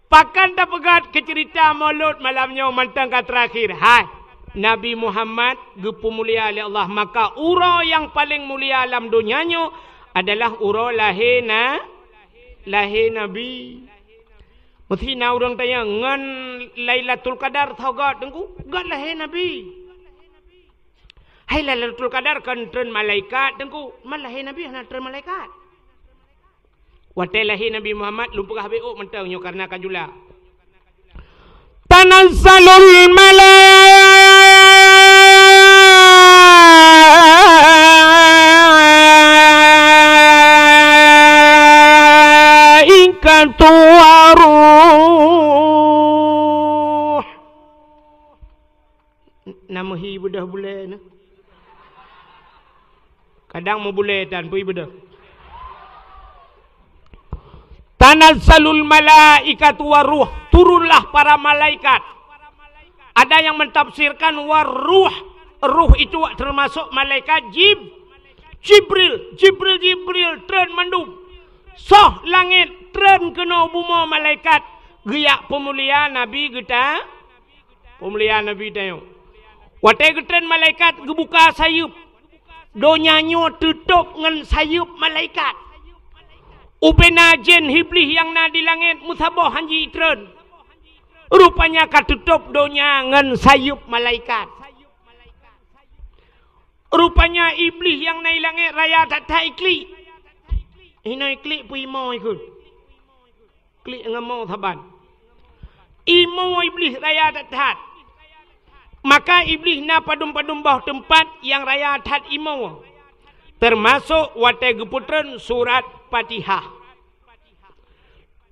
Pakon tapeugét keu ceurita Maulud malam nyoe mantong ka teurakhir? Hai, Nabi Muhammad geupeumulia lé Allah, maka uroe nyang paleng mulia lam donya nyoe adalah uroe lahé na, lahé Nabi. Meusti na ureuëng tanyong, "Ngon Lailatul Qadar soe göt, Teungku?" Göt lahé Nabi. Hai, Lailatul Qadar kon treun malaikat, Teungku. Man lahé Nabi hana treun malaikat. Watée lahé Nabi Muhammad, lôn peugah beuôk mantong nyoe kareuna ka jula. Tanazzalul malaikatu waruh. Na meuhi beudôh bulée na. Kadang meubulée tan pui beudôh. Tanazzalul malaikatu waruh, turunlah para malaikat. Ada yang mentafsirkan waruh, ruh itu termasuk malaikat Jib-, Jibril. Jibril, Jibril treun mandum. Soh langét treun keunoe bumoe malaikat geujak peumulia Nabi geuta. Peumulia Nabi tanyoe. Watée geutreun malaikat geubuka sayeuep, donya nyoe teutôb ngon sayeuep malaikat. Ubena jén Iblih nyang na di langét meusaboh hanji treun. Rupanya ka teutôb donya ngon sayeuep malaikat. Rupanya Iblih nyang na di langét raya that-that iklik. Hinoe iklik peuimoe ikheun. Klik ngon mo saban. Imoe Iblih raya that-that. Maka Iblih na padum-padum boh teumpat nyang raya that imoe. Teumasok watée geupeutreun surat Fatihah.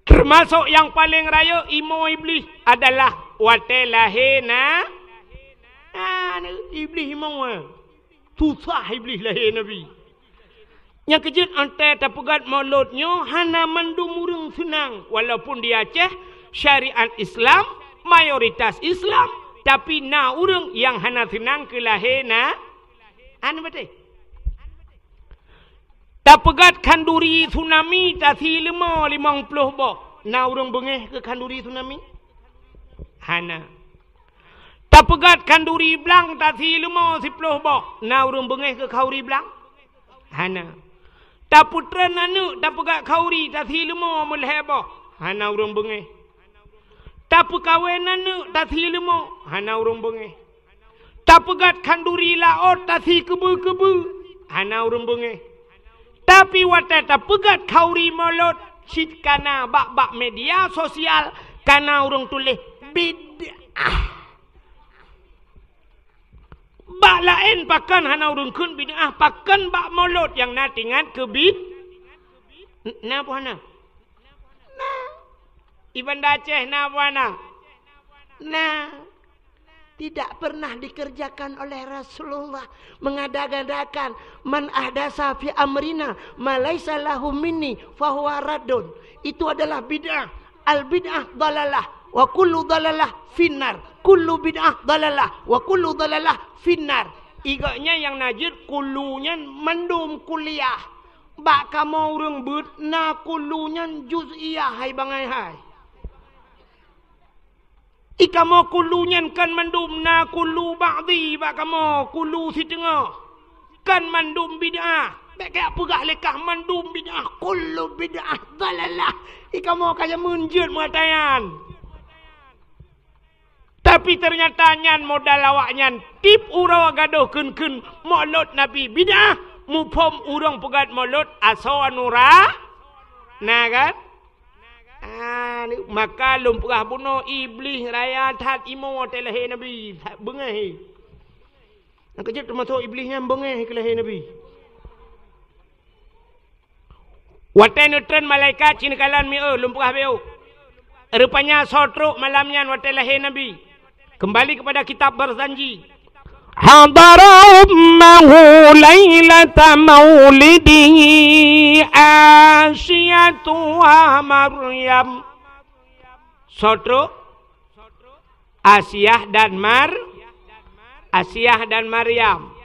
Teumasok nyang paleng rayeuk imoe Iblih adalah watée lahé na, na, Iblih imoe. Susah Iblih lahé Nabi. Nyang keujeuet, 'oh watée tapeugét Maulud nyoe hana mandum ureuëng seunang, walaupun di Aceh syariat Islam, mayoritas Islam, tapi na ureuëng nyang hana seunang keu lahé na, an beutôi. Tapeugét khanduri tsunami tasi leumô limong ploh boh, na ureuëng beungéh keu khanduri tsunami? Hana. Tapeugét khanduri blang tasi leumô siploh boh, na ureuëng beungéh keu khanduri blang? Hana. Tapeutreun aneuëk tapeugét khanduri tasi leumô meulhée boh, hana ureuëng beungéh. Tapeukawen aneuëk tasi leumô, hana ureuëng beungéh. Tapeugét khanduri laôt tasi keubeu-keubeu, hana ureuëng beungéh. Tapi watée tapeugét khanduri Maulud, cit kana bak-bak media sosial kana ureuëng tuléh bid'ah. Bak laén pakon hana ureuëng kheun bid'ah, pakon bak Maulud nyang na teuingat keu bid-, na peue hana? Na. Di Banda Aceh na peue hana? Na. Tidak pernah dikerjakan oleh Rasulullah, mengada-adakan, "Man ahdasa fi amrina ma laisa lahu minni fahuwa raddun." Itu adalah bid'ah. Al bid'ah dalalah, wa kullu dalalah finnar. Kullu bid'ah dalalah, wa kullu dalalah finnar. Igaknya nyang na jeuet kullu nyan mandum kuliah. Bak kamoe ureuëng beuet na kullu nyan juz'iyah hai bangai hai. I kamoe kullu nyan kan mandum na kullu ba'di bak kamoe, kullu siteungoh. Kan mandum bid'ah. Bék kajak peugah lé kah mandum bid'ah, kullu bid'ah dalalah. I kamoe ka jameun jeuet meungatanyang. Tapi teunyata nyan modal awaknyan tiep uroe gadôh kheun-kheun Maulud Nabi bid'ah, muphom ureuëng peugét Maulud asoe nura-, na kan? Ah, ni, maka lôn peugah bunoe Iblih raya that imoe watée lahé Nabi, that beungéh. Nyang keujeuet teumasok Iblih nyan beungéh keu lahé Nabi. Watée neutreun malaikat cit neukalon mieu, lôn peugah beuôk. Rupanya soe trok malam nyan watée lahé Nabi. Kembali kepada kitab Barzanji. Hadara ummahu lailata maulidihi Asiyatu wa Maryam. Soe trok? Asiah dan Mar-, Asiah dan Maryam.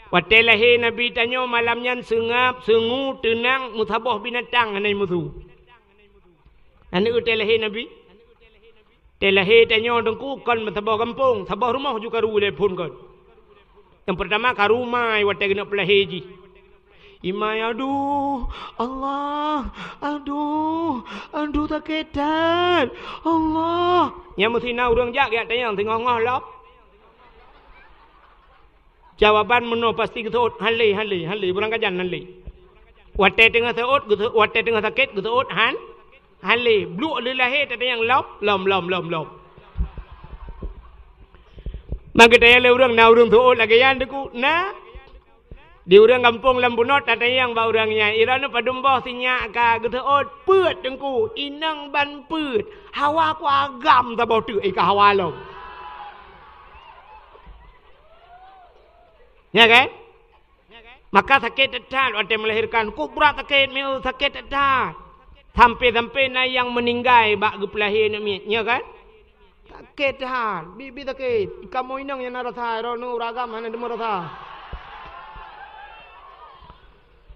Watée lahé Nabi tanyoe malam nyan seungab, seungue, teunang, meusaboh binatang hana musu. Aneuëk watée lahé Nabi? Watée lahé tanyoe Teungku kon meusaboh gampông, saboh rumoh ju karu lé phon kon. Nyang peurtama karu mai watée geuneuk peulahé jih. Imai, "Aduh, Allah, aduh, aduh sakét that, Allah." Nyang meusinan ureuëng jak geujak tanyong teungoh-ngoh lom. Jawaban meunoe pasti geuseuôt, "Hale, hale, hale, beurangkajan hale." Watée teungoh seuôt, geuseuôt, watée teungoh sakét geuseuôt, "Han, hale." Bluek lé lahé tatanyong lom, lom, lom, lom, lom. Maka tanyong lé ureuëng, na ureuëng seuôt lagée nyan Teungku? Na. Di ureuëng gampông lam bunot tatanyong bak ureuëng nyan, "Droeneuh padum boh sinyak ka?" "Geuseuôt peuet Teungku, inong ban peuet. Hawa ku agam saboh teuk, eh, ka hawa lom." Ya kan? Maka sakét that-that watée melahirkan. Kok brat sakét, meu sakét that-that. Sampai-sampai na nyang meuninggai bak geupeulahé aneuk miet, ya kan? Sakét that, biet-biet sakét. Kamoe inong nyang na rasa, droeneuh ureuëng agam hana teumeu rasa.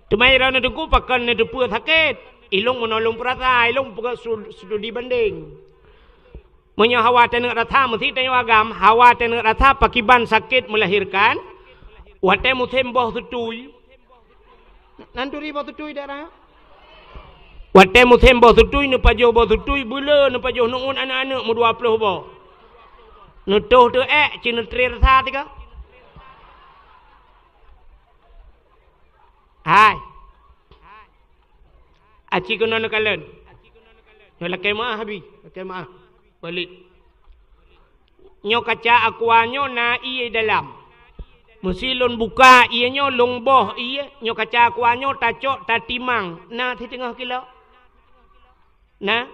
Teuma droeneuh Teungku pakon neuteupeue sakét. Ilong meunoe lôn peurasa, ilong peugah su-, studi banding. Meunyoe hawa taneuk rasa, meusti tanyoe agam, hawa taneuk rasa pakiban sakét melahirkan, watée musém boh sutui. Nan turi boh sutui daerah? Watée musém boh sutui, neupajoh boh sutui, beuleu neupajoh nu'uet aneuk-aneuk meudua ploh boh. Neutoh teuh ék, ci neutré rasa tiga. Hai. Aci keunoe neukalon. Nyoe lakée meuáh, Abi. Lakée meuáh. Balit. Nyoe kaca aqua nyoe na ié dalam. Meusi lôn buka ié nyoe, lôn boh ié. Nyoe kaca aqua nyoe tacok, tatimang. Na siteungoh kilo? Na?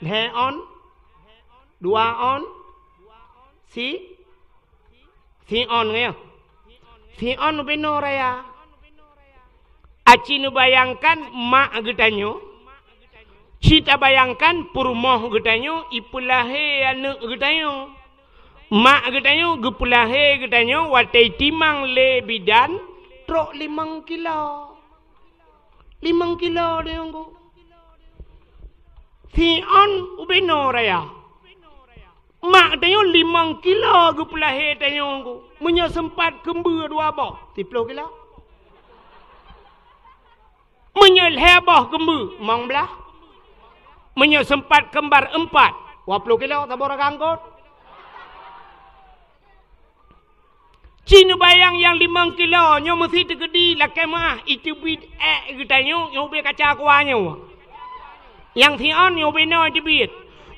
Lhée on? Dua on? Si? Si on nyoe. Si on ubenoe raya. Aci neubayangkan mak geutanyoe, ci tabayangkan peurumoh geutanyoe ipeulahé aneuk geutanyoe. Mak geutanyoe geupeulahé geutanyoe watée timang lé bidan trok limong kilo. Limong kilo deungon geuh. Si on ubenoe raya. Mak tanyoe limong kilo geupeulahé tanyoe ngon geuh. Meunyoe seumpat keumbeue dua boh, siploh kilo. Meunyoe lhée boh keumbeue, limong blaih. Meunyoe seumpat keumbar eumpat, dua ploh kilo, saboh ragam kot. Ci neubayang nyang limong kilo nyoe meusi teukeudi lakée meuáh, iteubiet ék geutanyoe, nyoe ubé kaca aqua nyoe. Nyang si on nyoe ubenoe iteubiet.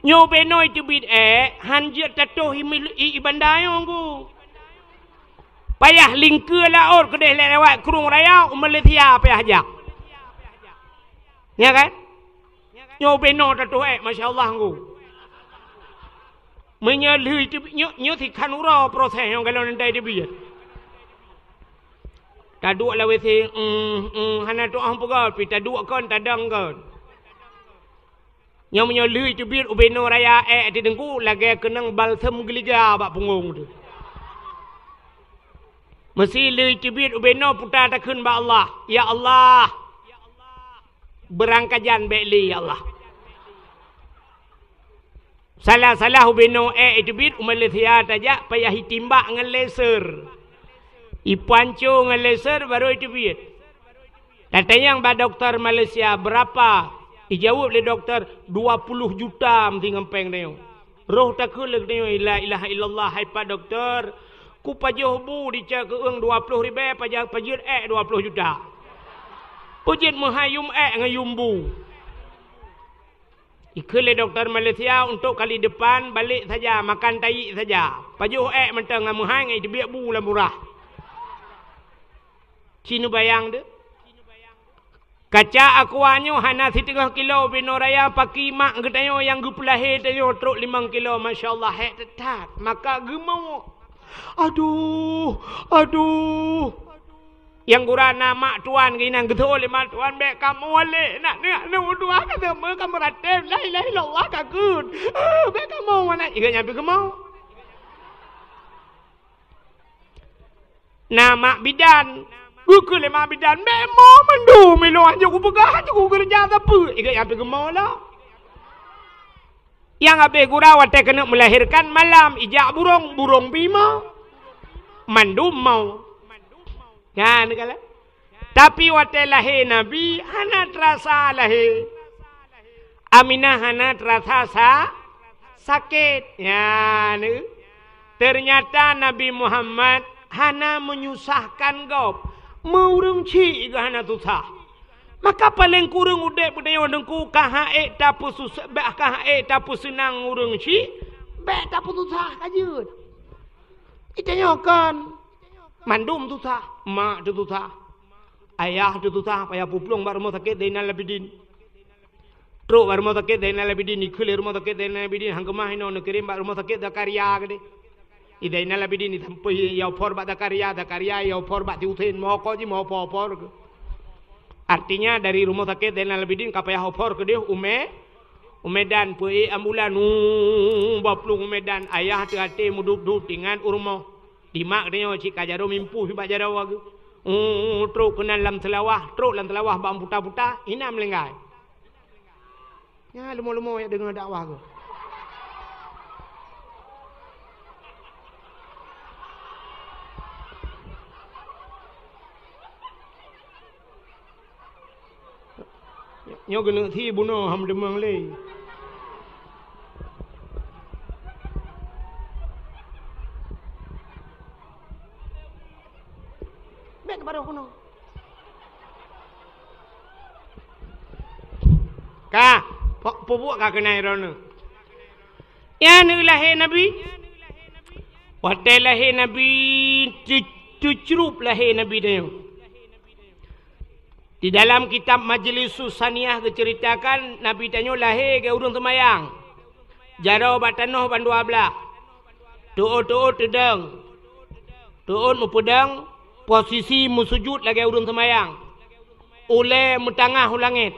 Nyoe ubenoe iteubiet ék, han jeuet tatoh i, i, i banda nyoe ngon geuh. Payah lingkeue laôt keudeh lewat Krueng Raya u Malaysia payah jak. Nya kan? Nyoe ubenoe tatoh ék, masya Allah ngon geuh. Meunyoe lheueh teubiet, nyoe, nyoe sikhan uroe proses nyang galon ndai teubiet. Taduek lam WC, mm, mm, hana tuoh peugah, pi taduek kon, tadong kon. Nyoe meunyoe lheueh teubiet ubenoe raya ék di Teungku lagée keunong balsem geuliga bak punggong teuh. Meusi lheueh teubiet ubenoe puta takheun bak Allah, "Ya Allah, beurangkajan bék lé, ya Allah." Salah-salah ubenoe ék iteubiet u Malaysia tajak payah itimbak ngon laser. Ipanco ngon laser barô iteubiet. Tatanyong bak dokto Malaysia, "Beurapa?" Ijaweueb lé dokto, "Dua puluh juta meusi ngon péng tanyoe." Roh takheun lé geutanyoe, "La ilaha illallah, hai Pak Dokto, kupajoh bu dicok keu eng dua ploh ribée, paja-, pajeuet ék dua ploh juta. Peujeuet meuhai yum ék ngon yum bu." Ikheun lé dokto Malaysia, "Untuk kali depan, balek saja, makan tayi saja. Pajoh ék mantong ngon meuhai ngon iteubiet bu lam murah." Ci neubayang teuh. Kaca aqua nyoe hana siteungoh kilo ubenoe raya paki mak geutanyoe nyang geupeulahé tanyoe trok limong kilo, masya Allah, hék that-that. Maka geumawök. Aduh, aduh. Nyang gura na mak tuan keunan geuseuôt lé mak tuan, "Bék kamoe lé, nak, nak, nak, dua ka teumé ka meuratéb, la ilaha illallah ka kheun. Eh, bék kamoe, nak." Ingat nyan pih geumawök. Na mak bidan. Geukheun lé mak bidan, "Bék mo mandum ilôn, hanjeuet kupeugah, hanjeuet kukeureuja sapeue." Ingat nyan pih geumawök lah. Nyang habéh gura watée keuneuk meulahérkan malam, ijak burông, burông pih mo. Mandum mo. Nyan kala. Tapi watée lahé Nabi, hana teurasa lahé. Aminah hana teurasa sa-, sakét. Nyan. Teunyata Nabi Muhammad hana menyusahkan gob. Meu ureuëng chik geuh hana susah. Maka paleng kureueng udeb geutanyoe Teungku ka han ék tapeusus-, bah ka han ék tapeuseunang ureuëng chik, bék tapeususah ka jeuet. Geutanyoe kon mandum susah, mak teususah, ayah teususah, payah peuplueng bak rumoh sakét Zainal Abidin. Trok bak rumoh sakét Zainal Abidin, ikheun lé rumoh sakét Zainal Abidin, han keumah inoe neukirém bak rumoh sakét Zakaria keudeh. I Zainal Abidin isampoe ioper bak Zakaria, Zakaria ioper bak si Husen, meuhokho jih meuoper-oper keuh. Artinya dari rumoh sakét Zainal Abidin ka payah oper keudeh u Me-, u Medan, peuék ambulan, uu, bak plueng u Medan, ayah teuh até meudup-dup tingan u rumoh. Dimak geutanyoe cit ka jaroe mimpôh bak jaroe geuh. Uu, trok keunan lam Seulawah, trok lam Seulawah bak puta-puta, inan meulinggai. Nyan leumo-leumo nyang deungoe dakwah keuh. Nyoe keuneuk thi bunoe han meuteumong lé. Bék barô keunoe. Ka, pok peubuet ka keunai droeneuh. Nyan lahé Nabi. Watée lahé Nabi, teu-, teucrueb lahé Nabi tanyoe. Di dalam kitab Majlisus Saniyah geuceuritakan, Nabi tanyoe lahé lagée ureuëng seumayang. Jaroe bak tanoh bandua blaih. Teuôt-teuôt teudong. Teuôt meupeudong, posisi meusujut lagée ureuëng seumayang. Ulée meutangah u langét.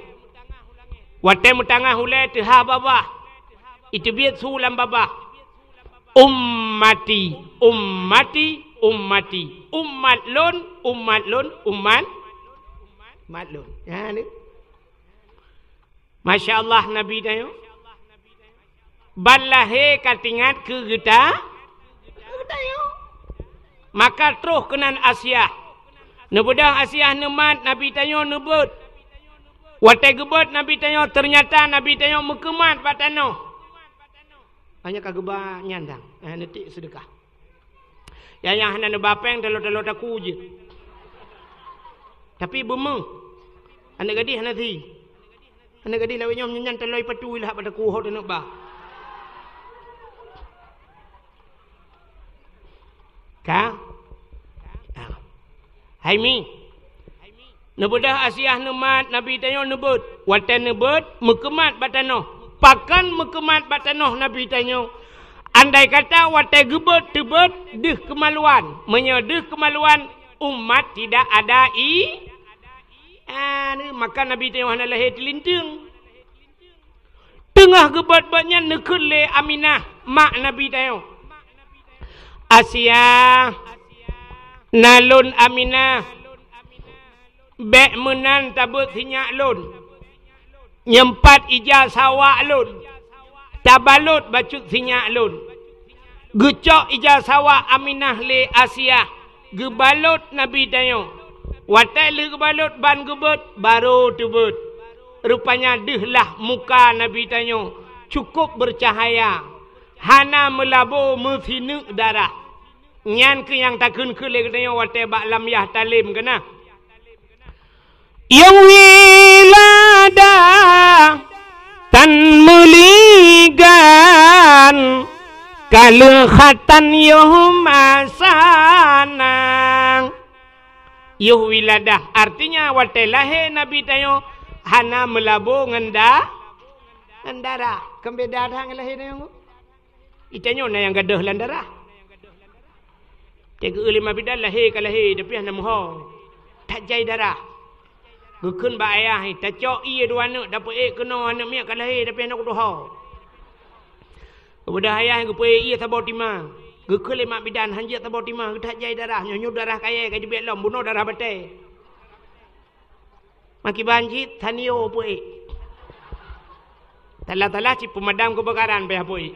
Watée meutangah ulée teuhah babah. Iteubiet su lam babah. Ummati, ummati, ummati. Umat lôn, umat lôn, umat, umat lôn. Nyan. Masya Allah, Nabi tanyoe. Ban lahé ka teuingat keu geuta-, geutanyoe. Maka troh keunan Asiah. Neubeudôh Asiah neumat, Nabi tanyoe neubeuet. Watée geubeuet Nabi tanyoe, teunyata Nabi tanyoe meukeumat bak tanoh. Hanya ka geuba nyan dang, eh, neutiek seudeukah. Nyang, nyang hana neuba péng, talo-talo takue jeuet. Tapi beumeuh. Aneuk gadih hana thi. Aneuk gadih lawét nyoe nyan talo ipatui lah bak takue ho teuneuk ba. Ka? Ah. Hai Mi. Neubeudôh Asiah neumat, Nabi tanyoe neubeuet. Watée neubeuet, meukeumat bak tanoh. Pakon meukeumat bak tanoh Nabi tanyoe? Andai kata watée geubeuet teubeuet deuh keumaluan. Meunyoe deuh keumaluan, umat tidak ada i-, anu, maka Nabi tanyoe hana lahé teulinteung. Teungoh geubeuet-beuet nyan neukheun lé Aminah, mak Nabi tanyoe, "Asiah, na lôn Aminah, bék meunan tabeuet sinyak lôn. Nyeumpat ija sawak lôn, tabalot bacut sinyak lôn." Geucok ija sawak Aminah lé Asiah, geubalot Nabi tanyoe. Watée lheueh geubalot ban geubeuet, barô teubeuet. Rupanya deuh lah muka Nabi tanyoe cukup beucahaya, hana meulabo meusineuk darah. Nyan kheueh nyang takheun-kheun lé geutanyoe watée bak lam yah talem keunan. Yoh wiladah tan meuligan, ka leukhatan yoh masana. Yoh wiladah, artinya watée lahé Nabi tanyoe hana meulabo ngon da-, ngon darah. Kon beda that ngon lahé tanyoe. Geutanyoe na nyang gadôh lam darah. Teuka lima bidan lahé ka lahé, tapi hana meuho. That jai darah. Geukheun bak ayah, "Tacok ié dua aneuk, tapeuék keunoe aneuk miet ka lahé, tapi hana kutuho." Geubeudôh ayah geupeuék ié saboh tima. Geukheun lé mak bidan, "Han jeuet saboh tima, geuthat jai darah, nyoe nyoe darah kayée ka jibiet lom, bunoe darah batée." Makiban cit, tanio peuék. Salah-salah cit peumadam keubakaran pih apui.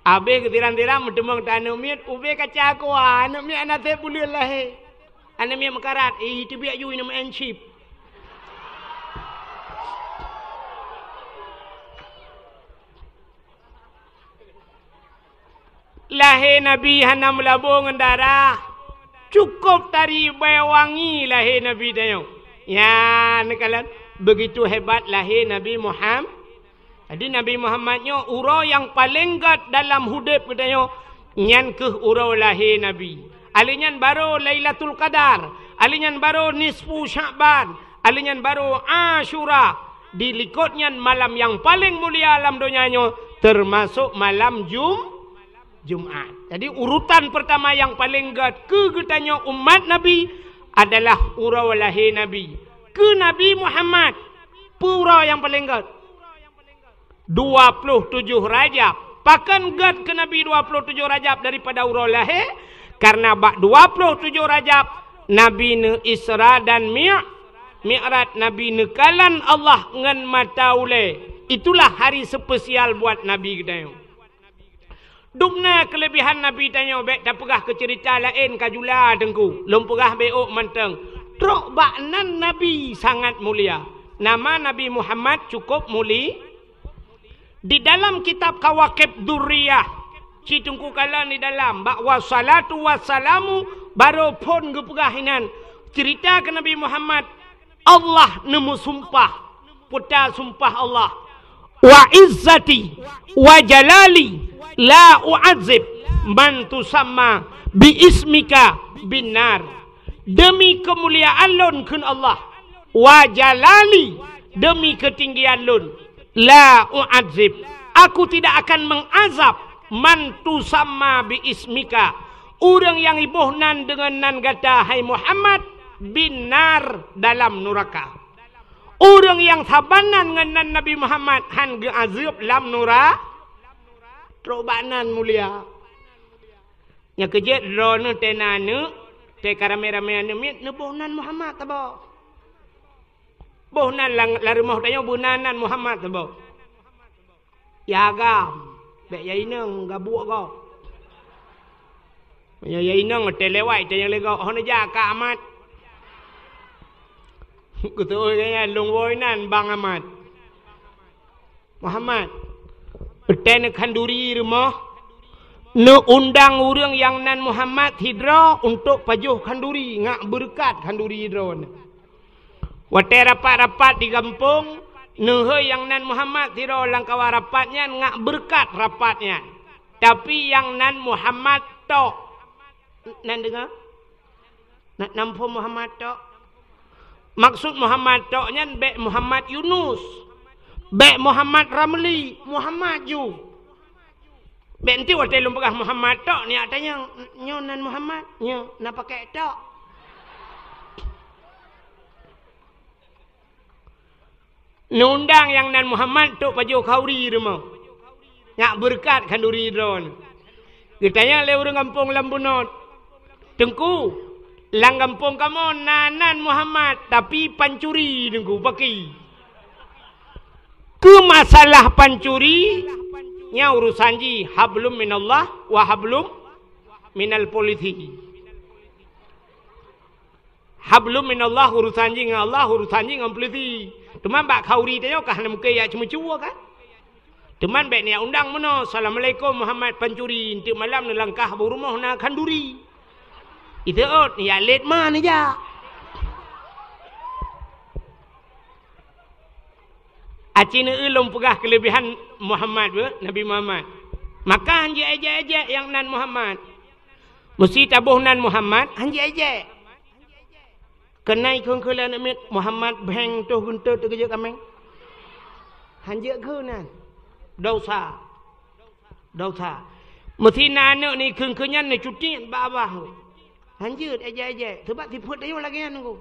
Abéh geusiran-siran meuteumong ta aneuk miet, ubé kaca keua, aneuk miet hana sép buleuen lahé. Aneuk miet meukarat, ih, teubiet ju ineum ensip. Lahé Nabi hana meulabô ngon darah. Cukôp tari bèe wangi lahé Nabi tanyoe. Nyan neukalon, begitu hebat lahé Nabi Muham-, jadi Nabi Muhammad nyoe uroe nyang paleng gèt dalam udép geutanyoe, nyan kheueh uroe lahé Nabi. Alèh nyan barô Lailatul Qadar, alèh nyan barô nisfu Sya'ban, alèh nyan barô Asyura. Di likot nyan malam nyang paleng mulia lam donya nyoe, teumasok malam Jum-, Jumat. Jadi, urutan peurtama nyang paleng gèt keu geutanyoe umat Nabi adalah uroe lahé Nabi. Keu Nabi Muhammad, peue uroe nyang paleng gèt? Dua ploh tujoh Rajab. Pakon gèt keu Nabi dua ploh tujoh Rajab daripada uroe lahé? Karena bak dua ploh tujoh Rajab, Nabi neu-Isra dan Mi-, Mi'raj, Nabi neukalon Allah ngon mata ulèe. Itulah hari spesial buat Nabi geutanyoe. Dum na keuleubehan Nabi tanyoe, bèk tapeugah keu ceurita laén ka jula teungku. Lôn peugah bèk ôk mantong. Trok bak nan Nabi sangat mulia. Nama Nabi Muhammad cukôp muli-, di dalam kitab Kawakib Durriyah, ci teungku kalon di dalam, bak wassalatu wassalamu, barô phôn geupeugah inan. Ceurita keu Nabi Muhammad, Allah neumeusumpah, peue ta sumpah Allah, "Wa izzati wa jalali la u'adzib man tusamma bi ismika bin nar." Demi keumuliaan lôn, kheun Allah, "Wa jalali," demi keutinggian lôn, "la u'adzib," aku tidak akan mengazab, "man tusamma bi ismika," ureuëng nyang iboh nan deungon nan gata, hai Muhammad, "bin nar," dalam nuraka. Ureuëng nyang saban nan ngon nan Nabi Muhammad han geuazeueb lam nura-, trok bak nan mulia. Nyang keujeuet droeneuh teuh na aneuk, teuh ka ramé-ramé aneuk miet, neuboh nan Muhammad saboh. Boh nan lam, lam rumoh tanyoe beu nan, nan Muhammad saboh. Ya agam, bèk ya inong gabuek gob. Ya, ya inong teuh lewat teuh nyang lé gob, hana jak ka Amat. Keutuwoe nyan lôn woe nan Bang Amat. Muhammad, teuh neukhanduri rumoh, neuundang ureuëng nyang nan Muhammad sidroe untuk pajoh khanduri, ngak beureukat khanduri droeneuh. Watèe rapat-rapat di gampông, neuhôi nyang nan Muhammad sidroe lam kawan rapat nyan ngak beureukat rapat nyan. Tapi nyang nan Muhammad tok. Nan deungö? Na, na muphom Muhammad tok? Maksud Muhammad tok nyan bèk Muhammad Yunus, bèk Muhammad Ramli, Muhammad ju. Bèk enteuk watèe lôn peugah Muhammad tok, neujak tanyong, "Nyoe nan Muhammad?" "Nyoe, na pakèk tok." Neuundang nyang nan Muhammad untuk pajoh khanduri rumoh. Ngak beureukat khanduri droeneuh. Geutanyong lé ureuëng gampông lam bunoe, "Teungku, lam gampông kamoe na nan Muhammad, tapi pancuri, Teungku, pakri?" Keu masalah pancuri, nyan urusan jih hablum minallah wa hablum minal polisi. Hablum minallah urusan jih ngon Allah, urusan jih ngon polisi. Teuma bak khanduri tanyoe ka hana mungken jak ceumeucue kan? Teuma bèk neujak undang meunoe, "Assalamualaikum Muhammad pancuri," enteuk malam neulangkah bak rumoh na khanduri. Iteuôt, neujak lét ma neujak. Aci neueu lôn peugah keuleubehan Muhammad beuh, Nabi Muhammad. Maka han jeuet éjek-éjek nyang nan Muhammad. Meusé taboh nan Muhammad, han jeuet éjek. Keunan kheun-kheun lé aneuk miet, "Muhammad bheng toh geunteut teukeujot kaméng." Han jeuet kheun nan. Dosa. Dosa. Meusé na aneuk ni kheun-kheun nyan neucuti bak babah. Han jeuet éjek-éjek. Sabab sifeuet tanyoe lagèe nyan, Teungku.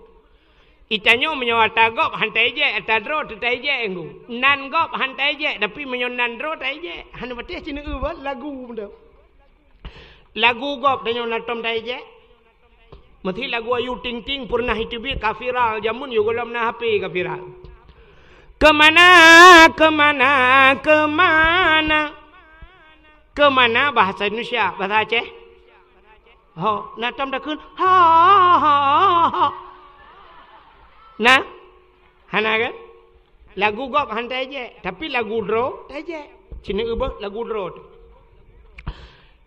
Itanyoe meunyoe ata gob han taéjek, ata droe teuh taéjek, Teungku. Nan gob han taéjek, tapi meunyoe nan droe taéjek. Hana patéh ci neueu ban lagu meunan. Lagu gob tanyoe na tom taéjek. Meusé lagu Ayu Ting Ting peureunah iteubiet ka viral, jameun yoh gohlom na H P ka viral. Keumana, keumana, keumana? Keumana bahasa Indonesia, bahasa Aceh? Ho, na tom takheun, ha, ha, ha, ha. Na? Hana kan? Lagu gob han tajak, tapi lagu droe tajak. Cina ubah lagu droe tu.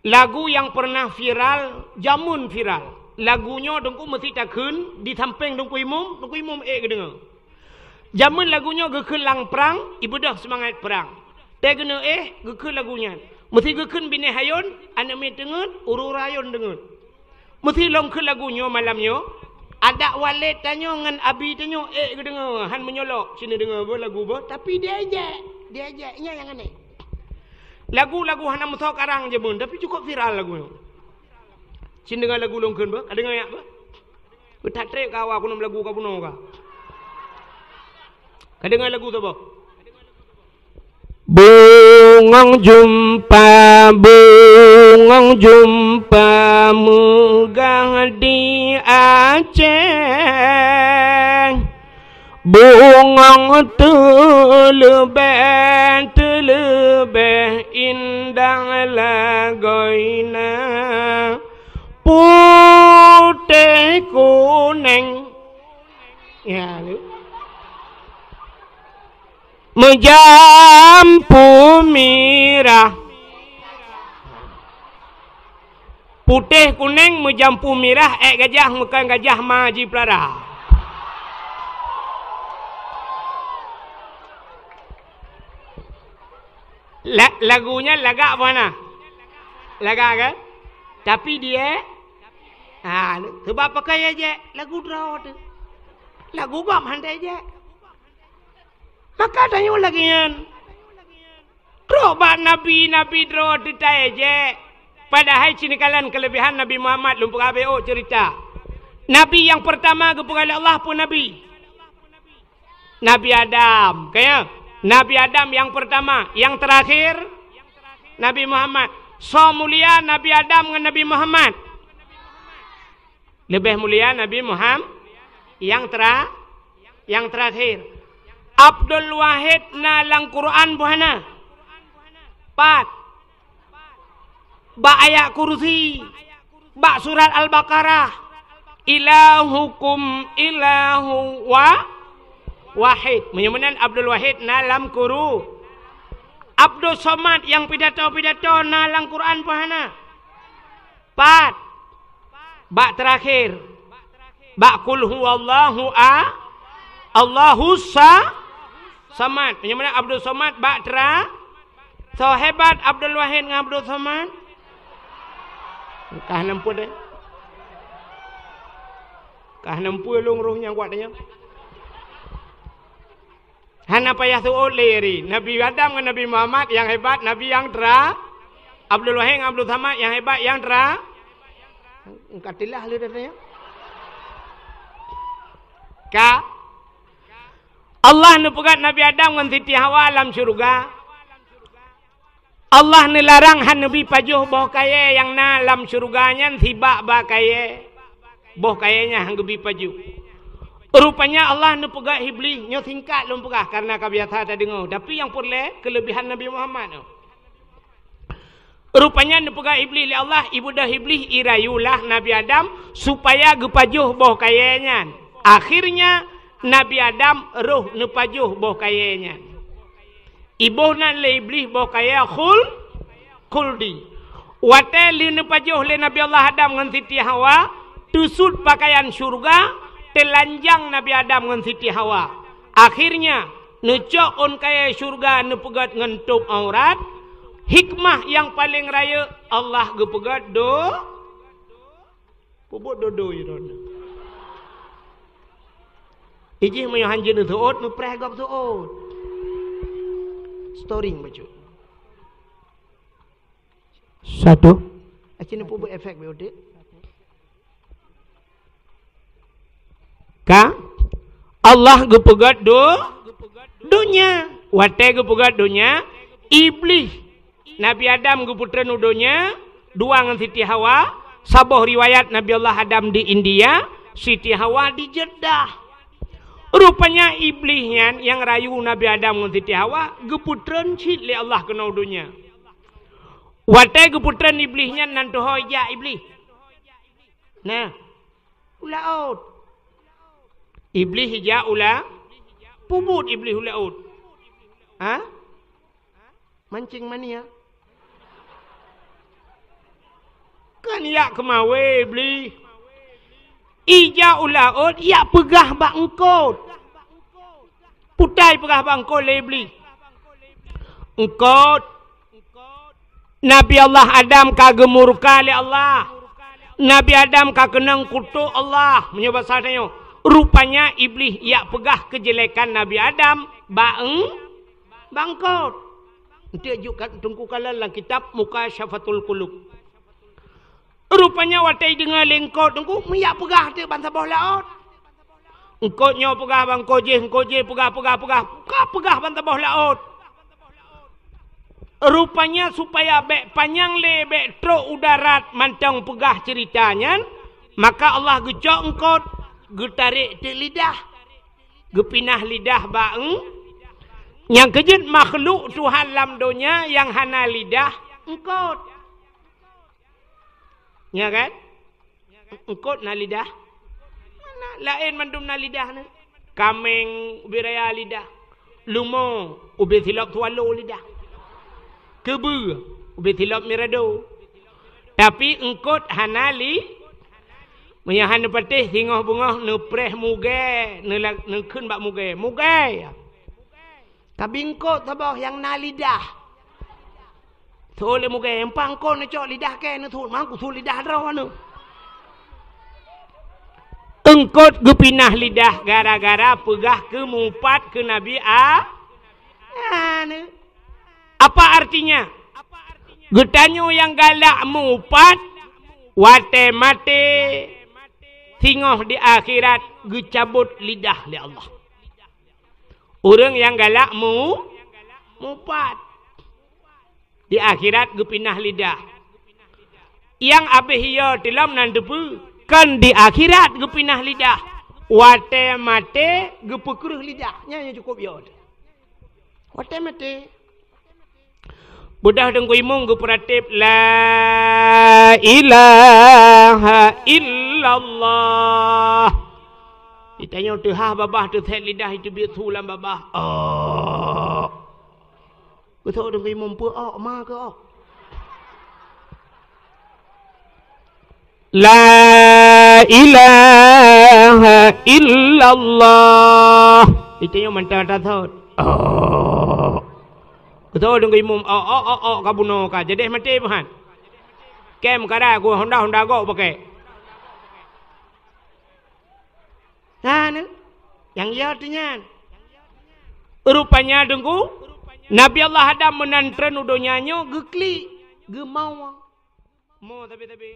Lagu nyang pernah viral, jameun viral. Lagu nyoe Teungku meusti takheun di sampéng Teungku Imum, Teungku Imum ék geudeungoe. Jameun lagu nyoe geukheun lam prang, ibeudôh seumangat prang. Tée keuneuk éh, geukheun lagu nyan. Meusti geukheun binéh ayôn, aneuk miet teungeut, ureuëng ayôn deungeut. Meusti lôn kheun lagu nyoe malam nyoe, adak walét tanyoe ngon abi tanyoe ék geudeungoe, han meunyeulok, cina deungoe beuh lagu beuh, tapi diejek, diejek, nyan nyang aneh. Lagu-lagu hana meusoe karang jameun, tapi cukup viral lagu nyoe. Cin deungoe lagu lôn kheun beuh, ka deungoe nyak beuh. Beutat trép ka awak kunong lagu ka bunoe ka. Ka deungoe lagu saboh. Bungong jumpa, bungong jumpa meugah di Aceh. Bungong teuleubeh, teuleubeh indah lagoina, putéh kunéng. Ya, tu. Meujampu mirah. Putéh kunéng meujampu mirah, ék gajah meukon gajah ma jipeulara. La-, lagu nyan lagak boh na. Lagak kan? Tapi dia, ha, sebab pakai ejek lagu droe tu. Lagu gob han tajak. Maka tanyoe lagée nyan. Trok bak nabi-nabi droe teutai jek. Padahai cinikalon keulebihan Nabi Muhammad lôn peugah beu cerita. Nabi nyang peurtama geupeugah lé Allah peue nabi? Nabi Adam, kaya? Nabi Adam nyang peurtama, nyang teurakhir Nabi Muhammad. Soe mulia Nabi Adam ngon Nabi Muhammad? Leubeh mulia Nabi Muhammad nyang tera-, nyang teurakhir. Abdul Wahid na lam Quran boh hana? Pat. Bak ayat kursi, bak surat Al-Baqarah, "Ilahukum ilahu wa-, wahid." Meunyoe meunan Abdul Wahid na lam Quru-, Abdul Somad nyang pidato-pidato na lam Quran boh hana? Pat. Bak teurakhir. Bak Qul huwallahu a-, Allahus sa-, Samad. Meunyoe meunan Abdul Somad bak tera-, soe hebat Abdul Wahid ngon Abdul Somad? Kah neumpeue deh. Kah neumpeue lôn roh nyang kuat nyoe. Hana payah seuôt lé ri. Nabi Adam ngon Nabi Muhammad nyang hebat, Nabi nyang tera-, Abdul Wahid ngon Abdul Samad nyang hebat, nyang tera-, engka tilah lé datanya. Ka. Allah neupeugét Nabi Adam ngon Siti Hawa lam syeuruga. Allah neularang han neubi pajoh boh kayée nyang na lam syeuruga nyan sibak bak kayée, boh kayée nyan han geubi pajoh. Rupanya Allah neupeugét Iblih, nyoe singkat lôn peugah kareuna ka biasa tadeungoe, tapi nyang peureulée keuleubihan Nabi Muhammad nyoe. Rupanya neupeugét Iblih lé Allah, ibeudôh Iblih irayulah Nabi Adam supaya geupajoh boh kayée nyan. Akhirnya Nabi Adam roh neupajoh boh kayée nyan. Iboh nan lé Iblih boh kayée khul-, khuldi. Watée lheueh neupajoh lé Nabi Allah Adam ngon Siti Hawa, teusut pakaian syeuruga, teulanjang Nabi Adam ngon Siti Hawa. Akhirnya, neucok ôn kayée syeuruga neupeugét ngon tôb aurat, hikmah nyang paleng rayeuk Allah geupeugét do-, Peubuet dodo droeneuh. Ijih meunyoe hanjeuet neuseuôt, meupreh gob seuôt. Storing bacut. Satu. Aci neupeubuet efek beuti. Ka? Allah geupeugét do-, donya. Watée geupeugét donya, Iblih Nabi Adam geupeutreun u donya, dua ngon Siti Hawa, saboh riwayat Nabi Allah Adam di India, Siti Hawa di Jeddah. Rupanya Iblih nyan nyang rayu Nabi Adam ngon Siti Hawa geupeutreun cit lé Allah keunoe donya. Watée geupeutreun Iblih nyan, nan tuho ijak Iblih. Nah, u laôt. Iblih ijak u la-, peubuet Iblih u laôt. Ha? Mancing mania. Kan ijak keumawe Iblih. Ijak u laôt, ijak peugah bak eungkôt. Peue ta ipeugah bak eungkôt lé Iblih. Eungkôt, Nabi Allah Adam ka geumurka lé Allah. Nabi Adam ka keunong kutok Allah. Meunyoe basa tanyoe, rupanya Iblih ijak peugah keujelekan Nabi Adam bak eung-, bak eungkôt. Eunteuk jok ka-, Teungku kalon lam kitab Mukasyafatul Qulub. Rupanya watée ideungoe lé eungkôt Teungku, meujak peugah teuk ban saboh laôt. Eungkôt nyoe peugah bak eungkôt jéh, eungkôt jéh peugah, peugah, peugah, ka peugah ban saboh laôt. Rupanya supaya bék panyang lé, bék trok u darat mantong peugah ceurita nyan, maka Allah geucok eungkôt, geutarek teuk lidah, geupinah lidah bak eung-, nyang keujeuet makhluk Tuhan lam donya nyang hana lidah, eungkôt. Nya kan? Eungkôt na lidah? Na, laén mandum na lidah nyan. Kaméng ubé raya lidah. Leumo ubé silop swallow lidah. Keubeue ubé silop mirado. Tapi eungkôt hana li-, meunyo hana neupatéh singoh beungoh neupreh mugée, neula-, neukheun bak mugée. Mugée! Tapi eungkôt saboh nyang na lidah. Thôn lé mugée, empa eungkôt neucok lidah kée neuthôn, mang kusut lidah droe nyoe. Eungkôt geupinah lidah gara-gara peugah keu mupat keu Nabi A-, Adam. Apa artinya? Geutanyoe nyang galak mupat, watée maté, singoh di akhirat geucabot lidah lé Allah. Ureuëng nyang galak mu-, mupat. Di akhirat geupinah lidah. Nyang abéh yo teulom nan teupeue, kon di akhirat geupinah lidah. Watée maté geupeukreueh lidah. Nyan nyang cukôp yo. Watée maté. Beudôh Teungku Imum geupeuratéb, "La ilaha illallah." Geutanyoe teuhah babah, teuthét lidah, iteubiet su lam babah. Oh. Geuthok Teungku Imum, peue ok, ma keu ok. "La ilaha illallah." Geutanyoe mantong tathot. Oh. Geuthok Teungku Imum, ok, ok, ok, ok, ka bunoe ka. Jadeh maté meuhan. Kem kada ku honda, honda gok pakai. Nah, ni. Nyang yo teuh nyan. Rupanya Teungku, Nabi Allah Adam meunan treun u donya nyoe geuklik, geumawa. Mo tapi-tapi